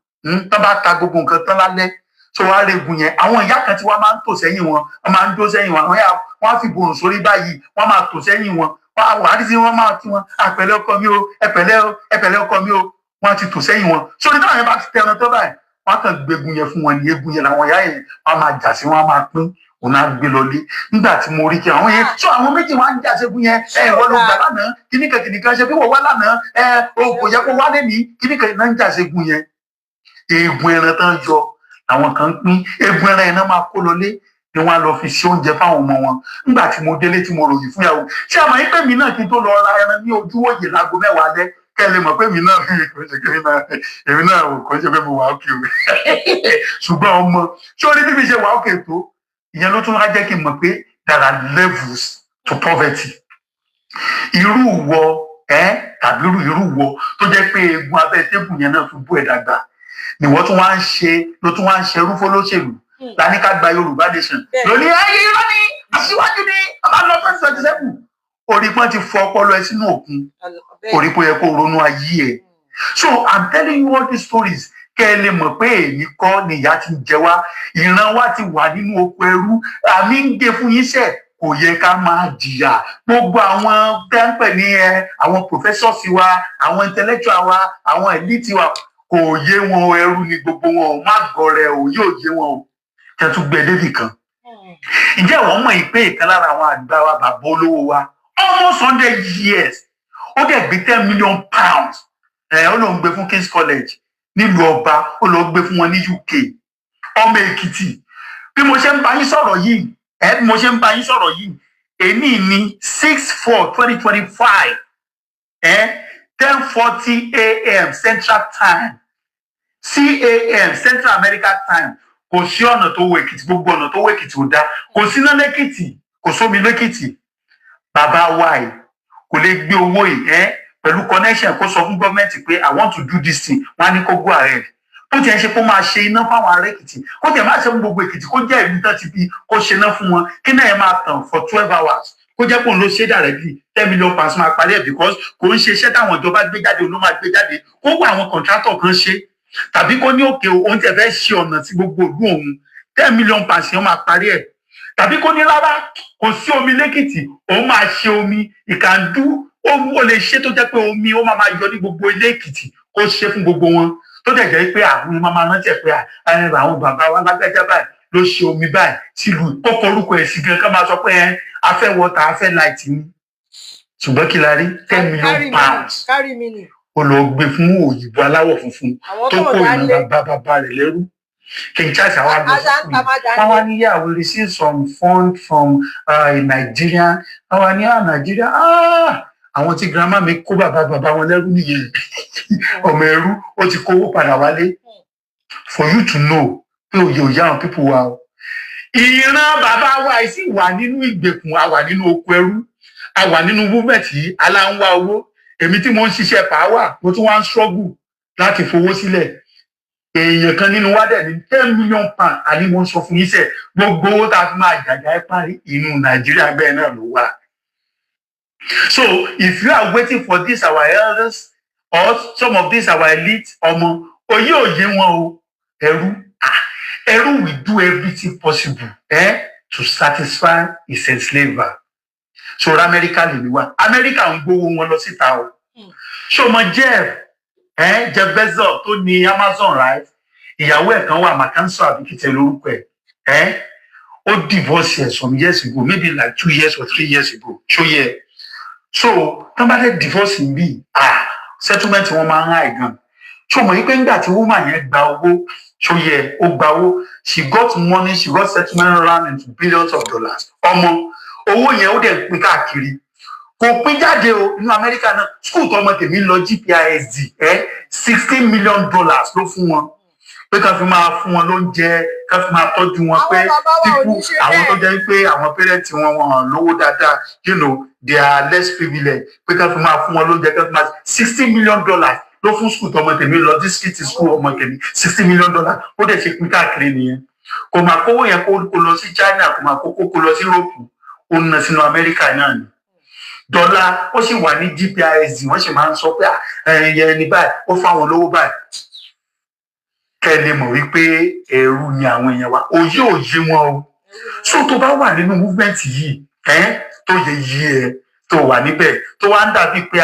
tán bá ta gbogbo nǹkan tán lálẹ́, so wàá regun yẹn, àwọn ìyá kan tí wọ́n máa ń tò sẹ́yìn wọn, wọ́n máa ń dó sẹ́yìn wọn. Àwọn ìyá wọ́n á fi borùn sórí báyìí, wọ́n máa tò sẹ́yìn wọn. Wọ́n á rí sí wọ́n máa kí wọn, "Àpẹ̀lẹ́ ọkọ mi o, ẹ̀pẹ̀lẹ́ o, ẹ̀pẹ̀lẹ́ ọkọ mi o." Wọ́n á ti tò sẹ́yìn wọn. Sórí táwọn yẹn bá ti tẹran tó báyìí, wọ́n á kàn gbégun yẹn fún wọn ní. Egun yẹn làwọn ìyá yẹn wọ́n á máa jà sí, wọ́n á máa pín, òun á gbé lọlé. Nígbà tí mo rí kí àwọn yẹn tó, àwọn méjì wọn á ń jà ségun yẹn. Ẹ ìwọ ló gbà lánàá, kíníkan kíníkan, ṣe bí wọ́n wá lánàá, ẹ o kò yẹ kó wá lẹ́nìí, kíníkan náà ń jà ségun yẹn. Eegun ẹran tán yọ, àwọn kan ń pín eegun ẹran yẹn náà máa kó lọlé ni wọ́n á lọ fi ṣe oúnjẹ fáwọn ọmọ wọn. Nígbà tí mo délé tí mo ròyìn fún ìyàwó, ṣé àmọ́ yín pé mi náà kí n tó lọ ra ẹran ní ojúwòye láago 10 alẹ́, kẹ́ ẹ lè mọ̀ pé mi náà kò ṣe pé èmi náà kò ṣe pé mo wà ókè o. Ṣùgbọ́n ọmọ, ṣé orí bíbí ṣe wà ókè tó ìyẹn ló tún wá jẹ́ kí n mọ̀ pé there are levels to poverty. Irú wọ ẹ tàbí irú wọ tó jẹ́ pé eegun abẹ́ table yẹn náà fi bú ẹ̀ dàgbà ni wọ́n tún wá ń ṣe, ló tún wá ń ṣe rúfó lóṣèlú lání ká gba Yorùbá nation lóní ayé. Irọ́ ni aṣíwájú ni a máa lọ 2027. Orí pọ́n ti fọ ọpọlọ ẹ sínú òkun, orí pé ó yẹ kó ronú ayé ẹ. So I'm telling you all these stories kẹ́ ẹ lè mọ̀ pé èmi kọ́ ni ìyà ti ń jẹ wá. Ìran wa ti wà nínú oko ẹrú. Àmì ń gé fún yín sẹ̀, kò yẹ ká máa jìyà. Gbogbo àwọn tẹ́ńpẹ̀ ní ẹ, àwọn professors wa, àwọn intellectual wa, àwọn elite wa, kò yé wọn o. Ẹrú ni gbogbo wọn o. Má gọrẹ o, yóò yé wọn o. Kẹ́ tún gbé débì kan. Ǹjẹ́ wọ́n mọ̀ yìí pé ìkan lára àwọn àgbà wa, bàbá olówó wa, almost 100 years, ó dẹ̀ gbé £10 million ẹ̀, ó lóun gbé fún King's College nílùú ọba, ó lọ gbé fún wọn ní UK. Ọmọ Èkìtì. Bí mo ṣe ń bá yín sọ̀rọ̀ yìí ẹ, bí mo ṣe ń bá yín sọ̀rọ̀ yìí, èní ní 6/4/2025 ẹ, 10:40 a.m. Central Time, CAM, Central America Time. Kò sí ọ̀nà tó wọ Èkìtì, gbogbo ọ̀nà tó wọ Èkìtì ò dá. Kò síná lẹ́kìtì, kò sómi lẹ́kìtì. Bàbá wa yìí kò lè gbé owó yìí ẹ pẹ̀lú connection kó sọ fún gọ́ọ̀mẹ̀ntì pé, "I want to do this thing." Wọ́n á ní kó go ahead. Bó tiẹ̀ ṣe kó máa ṣe iná fáwọn ará Èkìtì, kó tiẹ̀ máa ṣe fún gbogbo Èkìtì, kó jẹ́ ìlú tán ti bí, kó ṣe iná fún wọn, kí náà yẹn máa tàn for 12 hours, kó jẹ́ kóun ló ṣe directly, £10 million máa parí ẹ̀, because kò ń ṣe iṣẹ́ táwọn ìjọba gbé jáde, òun ló máa gbé jáde. Kó wá àwọn contractor kan ṣe, tàbí kó ní òkè òun tẹ̀ fẹ́ ṣe ọ̀nà tí gbogbo ìlú òun, £10 million yẹn máa parí ẹ̀. Tàbí kó ní rárá, kò sí omi lẹ́kìtì, òun máa ṣe omi ìkàndú, ó lè ṣe tó jẹ́ pé omi ó máa máa yọ ní gbogbo ilé Èkìtì, kó ṣe fún gbogbo wọn, tó dẹ̀ jẹ́ pé àwọn máa máa rántí ẹ̀ pé àwọn bàbá wa lágbájá báyìí ló ṣe omi báyìí sílùú, kó kọ orúkọ ẹ̀ sí gan, ká máa sọ pé ẹ afẹ́ water, afẹ́ light ni. Ṣùgbọ́n kí la rí? £10 million Carry mi ni. Ó lọ gbé fún òyìnbó aláwọ̀ funfun àwọn tó tó kó wà ìran lé bàbá bàbá rẹ̀ lẹ́rú. King Charles àwa lọ ajá sí ń ta má dá wọ́n wá ní, "Yeah, we receive some fund from Nigeria." Àwa ní, "Ah, Nigeria, ah, àwọn tí grandma mi kó bàbá bàbá wọn lẹ́rú nìyẹn." Ọmọ ẹrú ó ti kówó padà wálé. For you to know pé òye òye àwọn people wa o. Ìran bàbá wa yìí sì wà nínú ìgbèkùn, a wà nínú oko ẹrú, a wà nínú movement yìí, aláǹwá owó. Èmi tí mo ń ṣiṣẹ́ pàáwà, mo tún wá ń struggle láti fowó sílẹ̀. Èèyàn kan nínú wa dẹ̀ ní £10 million. Àní mo ń sọ fún yín sẹ́, gbogbo owó tá a fi máa jàjà ẹ parí inú Nàìjíríà bẹ́ẹ̀ náà ló wà. So if you are waiting for this our elders or some of these our elite, ọmọ, òye òye wọn o. Ẹrú, ah, ẹrú will do everything possible to satisfy his enslaver. So Amẹ́ríkà lè ní wa, Amẹ́ríkà ń gbowó wọn lọ síta o. Ṣé o mọ Jeff, Jeff Bezos tó ní Amazon, right? Ìyàwó ẹ̀ kan wà, Makanso àbíkítẹ lórúkọ ẹ̀. Ó divorce ẹ̀ some years ago, maybe like 2 years or 3 years ago. Ṣó yẹ? So tán bá dé divorce bí, ah, settlement wọn máa ń high gan. Ṣó mọ̀ wípé nígbà tí woman yẹn gba owó, ṣó yẹ, ó gba owó, she got money, she got settlement round into billions of dollars. Ọmọ, owó yẹn ó dẹ̀ pín káàkiri, kò pín jáde o. Inú Amẹ́ríkà náà, school tó ọmọ tèmi ń lọ, GPISD ẹ, $16 million ló fún wọn pé ká fi máa fún wọn lóúnjẹ, ká fi máa tọ́jú wọn, pé Àwọn bàbá wa ò ní people ṣe àwọn tó bẹ́ẹ̀. jẹ́ pé àwọn parents wọn, wọn lówó dáadáa, they are less privileged, pé ká fi máa fún wọn lóúnjẹ, ká fi máa, $16 million ló fún school tó ọmọ tèmi lọ, district school ọmọ tèmi. $16 million, ó dẹ̀ ṣe pín káàkiri nìyẹn. Kò máa kówó yẹn kó lọ sí China, kò máa kó lọ sí Europe, ó ń ná sínú Amẹ́ríkà náà ni. Dọ́là ó sì wà ní GPISD, wọ́n sì máa ń sọ pé ẹyẹ ní báyìí, ó fáwọn lówó báyìí. Kẹ́ ẹ lè mọ̀ wípé ẹrú ni àwọn èèyàn wa, òye òye wọn o. So tó bá wà nínú movement yìí, ẹ tó yẹ yí ẹ tó wà níbẹ̀, tó wá ń dàbí pé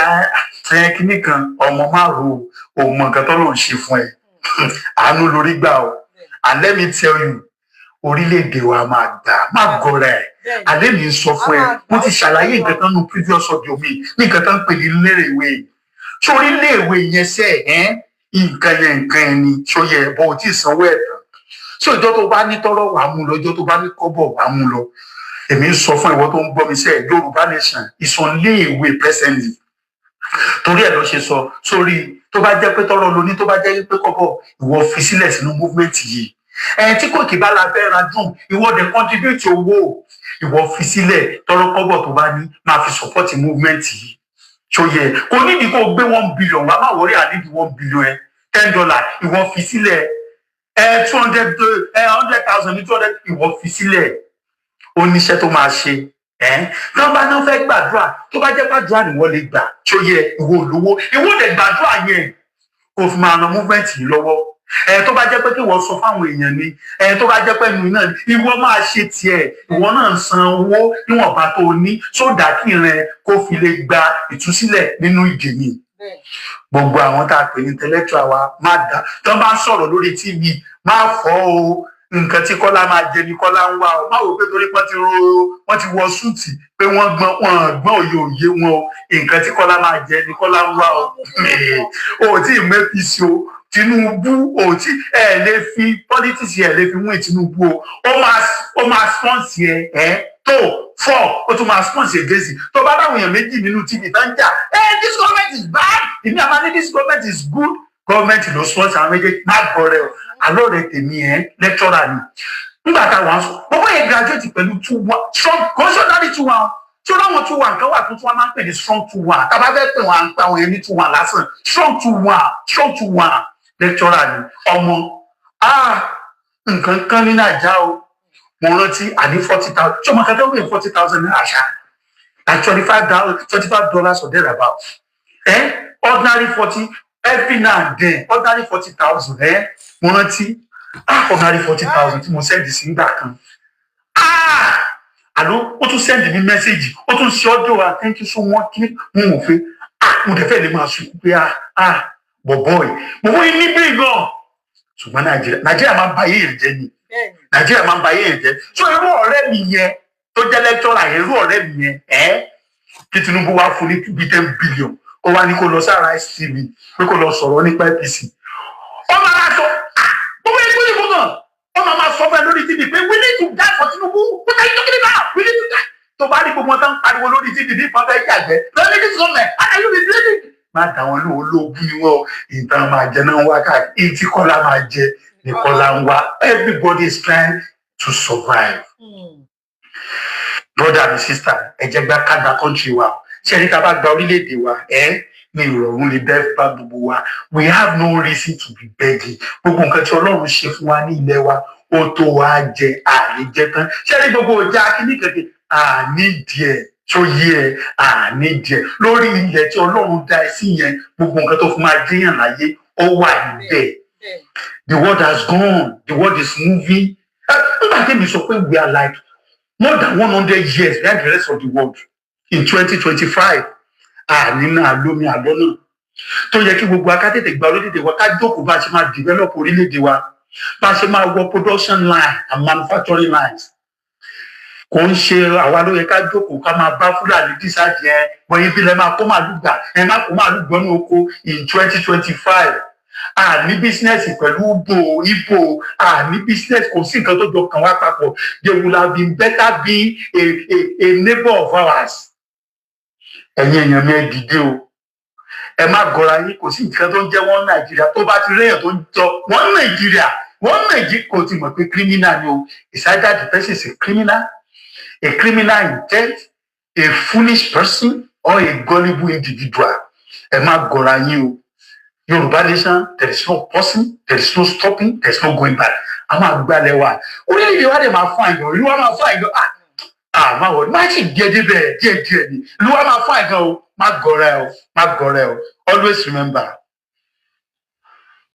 ẹ kíní kan, ọmọ márùn ò mọ nǹkan tó lòún ṣe fún ẹ. Àánú lórí gbà o. And let me tell you, orílẹ̀-èdè wa máa gbà má gọra ẹ̀. Àlẹ́ mi ń sọ fún ẹ, mo ti ṣàlàyé nǹkan kan nù previous audio mi ní nǹkan tó ń pè ní lérèwé. Sórí léèwé yẹn sẹ́ ẹ́, nǹkan yẹn, nǹkan yẹn ni. Ṣó yẹ bọ́ ò tí ì sanwó ẹ̀ tán? So ìjọ tó bá ní tọ́rọ̀, wàá mú lọ. Ìjọ tó bá ní kọ́bọ̀, wàá mú lọ. Èmi ń sọ fún ìwọ tó ń gbọ́ mi sẹ́, Yorùbá Nation ìsọ̀nléèwé presently. Torí ẹ̀ lọ ṣe sọ sórí, tó bá jẹ́ pé tọ́rọ̀ lo ní, tó bá jẹ́ pé kọ́bọ̀, ìwọ fi sílẹ̀ sínú movement yìí. Ẹ̀ tí kò kì bá la fẹ́ ra dùn, ìwọ dẹ̀ contribute owó, ìwọ fi sílẹ̀. Tọ́rọ̀ kọ́bọ̀ tó bá ní, máa fi support movement yìí. Ṣó yẹ? Kò nídìí kó gbé 1 billion wá, má wọrí, ànídìí 1 billion ẹ. $10, ìwọ fi sílẹ̀. Ẹ 200, ẹ 100,000 ní 200, ìwọ fi sílẹ̀. Ó níṣẹ́ tó máa ṣe ẹ. Tó bá náà fẹ́ gbàdúrà, tó bá jẹ́ gbàdúrà ni wọ́n lè gbà. Ṣó yẹ? Ìwọ olówó, ìwọ lè gbàdúrà yẹn kó fi máa ran movement yìí lọ́wọ́. Ẹ tó bá jẹ́ pé kí wọ́n sọ fáwọn èèyàn ni, ẹ tó bá jẹ́ pé ẹnu náà ni, ìwọ máa ṣe tiẹ̀, ìwọ náà ń san owó níwọ̀nba tó o ní sódà kí rẹ kó fi lè gba ìtúsílẹ̀ nínú ìdè ni. Gbogbo àwọn tá a pè ní intellectual wa, má dá tó bá ń sọ̀rọ̀ lórí TV, má fọ́ o. Nǹkan tí Kọ́lá máa jẹ ni Kọ́lá ń wá o. Má wò pé torí wọ́n ti ro, wọ́n ti wọ suit, pé wọ́n gbọ́n, wọ́n gbọ́n, òye òye wọn o. Nǹkan tí Kọ́lá máa jẹ ni Kọ́lá ń wá o. O ò tí ì mẹ́fìsì o, Tinubu ò tí ẹ lè fi politics, ẹ lè fi win Tinubu o. Ó máa sponsor ẹ, ẹ tó four, ó tún máa sponsor against. Tó bá dáwọn èèyàn méjì nínú TV tó ń jà, ẹ this government is bad, èmi àmà ní this government is good. Government ló sponsor àwọn méjèèjì. Má gbọ́ rẹ o. Àlọ́ rẹ tèmi ẹ, lecturer ni nígbà táwọn sọ bọ́bọ́ yẹn, graduate pẹ̀lú 2:1 strong constitutionally 2:1. Tí ó láwọn 2:1 kan wà tuntun, wọn máa ń pè ní strong 2:1. Tá a bá fẹ́ pè wọn, à ń pè àwọn yẹn ní 2:1 lásán. Strong 2:1, strong 2:1, lecturer ni ọmọ. Ah, nǹkan kan ní Nàìjà o. Mo rántí àní 40,000. Tí ọmọ kan tó ń pè 40,000 ní àṣà, like $25, $25 or thereabout, eh? Ordinary 40 every now and then, ordinary 40,000, eh? Mo rántí, ah, ordinary 40,000 tí mo send sí nígbà kan, ah, àló ó tún send mi message, ó tún ṣe ọdún wa, "Thank you so much." Kí mo mọ̀ pé, ah, mo dẹ̀ fẹ́ lè máa sunkún pé, ah, ah, bọ̀bọ̀ yìí, bọ̀bọ̀ yìí ní bí gan. Ṣùgbọ́n Nàìjíríà máa ń ba ayé yẹn jẹ́ ni. Nàìjíríà máa ń ba ayé yẹn jẹ́. So irú ọ̀rẹ́ mi yẹn tó jẹ́ lecturer yẹn, irú ọ̀rẹ́ mi yẹn ẹ́, kí Tinubu wá fún ní bíi 10 billion, ó wá ní kó lọ sára STV pé kó lọ sọ̀rọ̀ nípa APC, ó máa ma sọ gbogbo ẹgbẹ́ ìbò náà, ó máa ma sọ fún ẹ lórí TV pé we need to die for Tinubu. What are you talking about? We need to die. Tó bá rí gbogbo wọn tó ń pariwo lórí TV ní ìfọ̀n fẹ́ jàgbẹ́ lórí this government, how are you be blaming? Má dà wọn lóhùn, olóògùn ni wọn. Ìtàn máa jẹ náà ń wá káàkiri, tí Kọ́lá máa jẹ ní Kọ́lá ń wá. Everybody is trying to survive. Brother and sister, ẹ jẹ́ gbá ká gba country wa. Ṣé ẹni tá a bá gba orílẹ̀-èdè wa, ẹ ní ìrọ̀rùn lè bẹ́ bá gbogbo wa. We have no reason to be begging. Gbogbo nǹkan tí Ọlọ́run ṣe fún wa ní ilẹ̀ wa, ó tó wa jẹ, àní jẹ tán. Ṣé ẹni gbogbo ọjà kíní kẹ̀kẹ́ àní díẹ̀ tó yé ẹ, àní díẹ̀ lórí ilẹ̀ tí Ọlọ́run dá ẹ sí yẹn, gbogbo nǹkan tó fún máa jẹ́yàn láyé, ó wà níbẹ̀. The world has gone, the world is moving. Nígbà tí èmi sọ pé we are like more than 100 years behind the rest of the world in 2025, àní náà lómi àlọ́ náà tó yẹ kí gbogbo wa ká tètè gba orílẹ̀-èdè wa, ká jókòó bá a ṣe máa develop orílẹ̀-èdè wa, bá a ṣe máa wọ production line and manufacturing lines. Kò ń ṣe àwa ló yẹ ká jókòó ká máa bá Fúlàní decide ẹ wọ̀nyí bí lẹ máa kó màálù gbà, ẹ má kó màálù gbọ́nú oko in 2025. A ní business pẹ̀lú Ibo Ibo, a ní business, kò sí nǹkan tó jọ kàn wá papọ̀. They will have been better be a neighbor of ours. Ẹ̀yin èèyàn mi, ẹ dìde o, ẹ má gọra yín. Kò sí nǹkan tó ń jẹ́ wọ́n Nàìjíríà. Tó bá ti réyàn tó ń jọ wọ́n Nàìjíríà, wọ́n Nàìjíríà, kò ti mọ̀ pé criminal ni o. It's either the person is a criminal, a criminal intent, a foolish person or a gullible individual. Ẹ má gọra yín o. Yorùbá nation, there is no pausing, there is no stopping, there is no going back. A máa gbalẹ̀ wa, orílẹ̀-èdè wa dẹ̀ máa fún àìgàn, ìlú wa máa fún àìgàn. Ah ah, má wọ̀, má sì díẹ̀ débẹ̀, díẹ̀ díẹ̀ ni ìlú wa máa fún àìgàn o. Má gọra ẹ o, má gọra ẹ o. Always remember.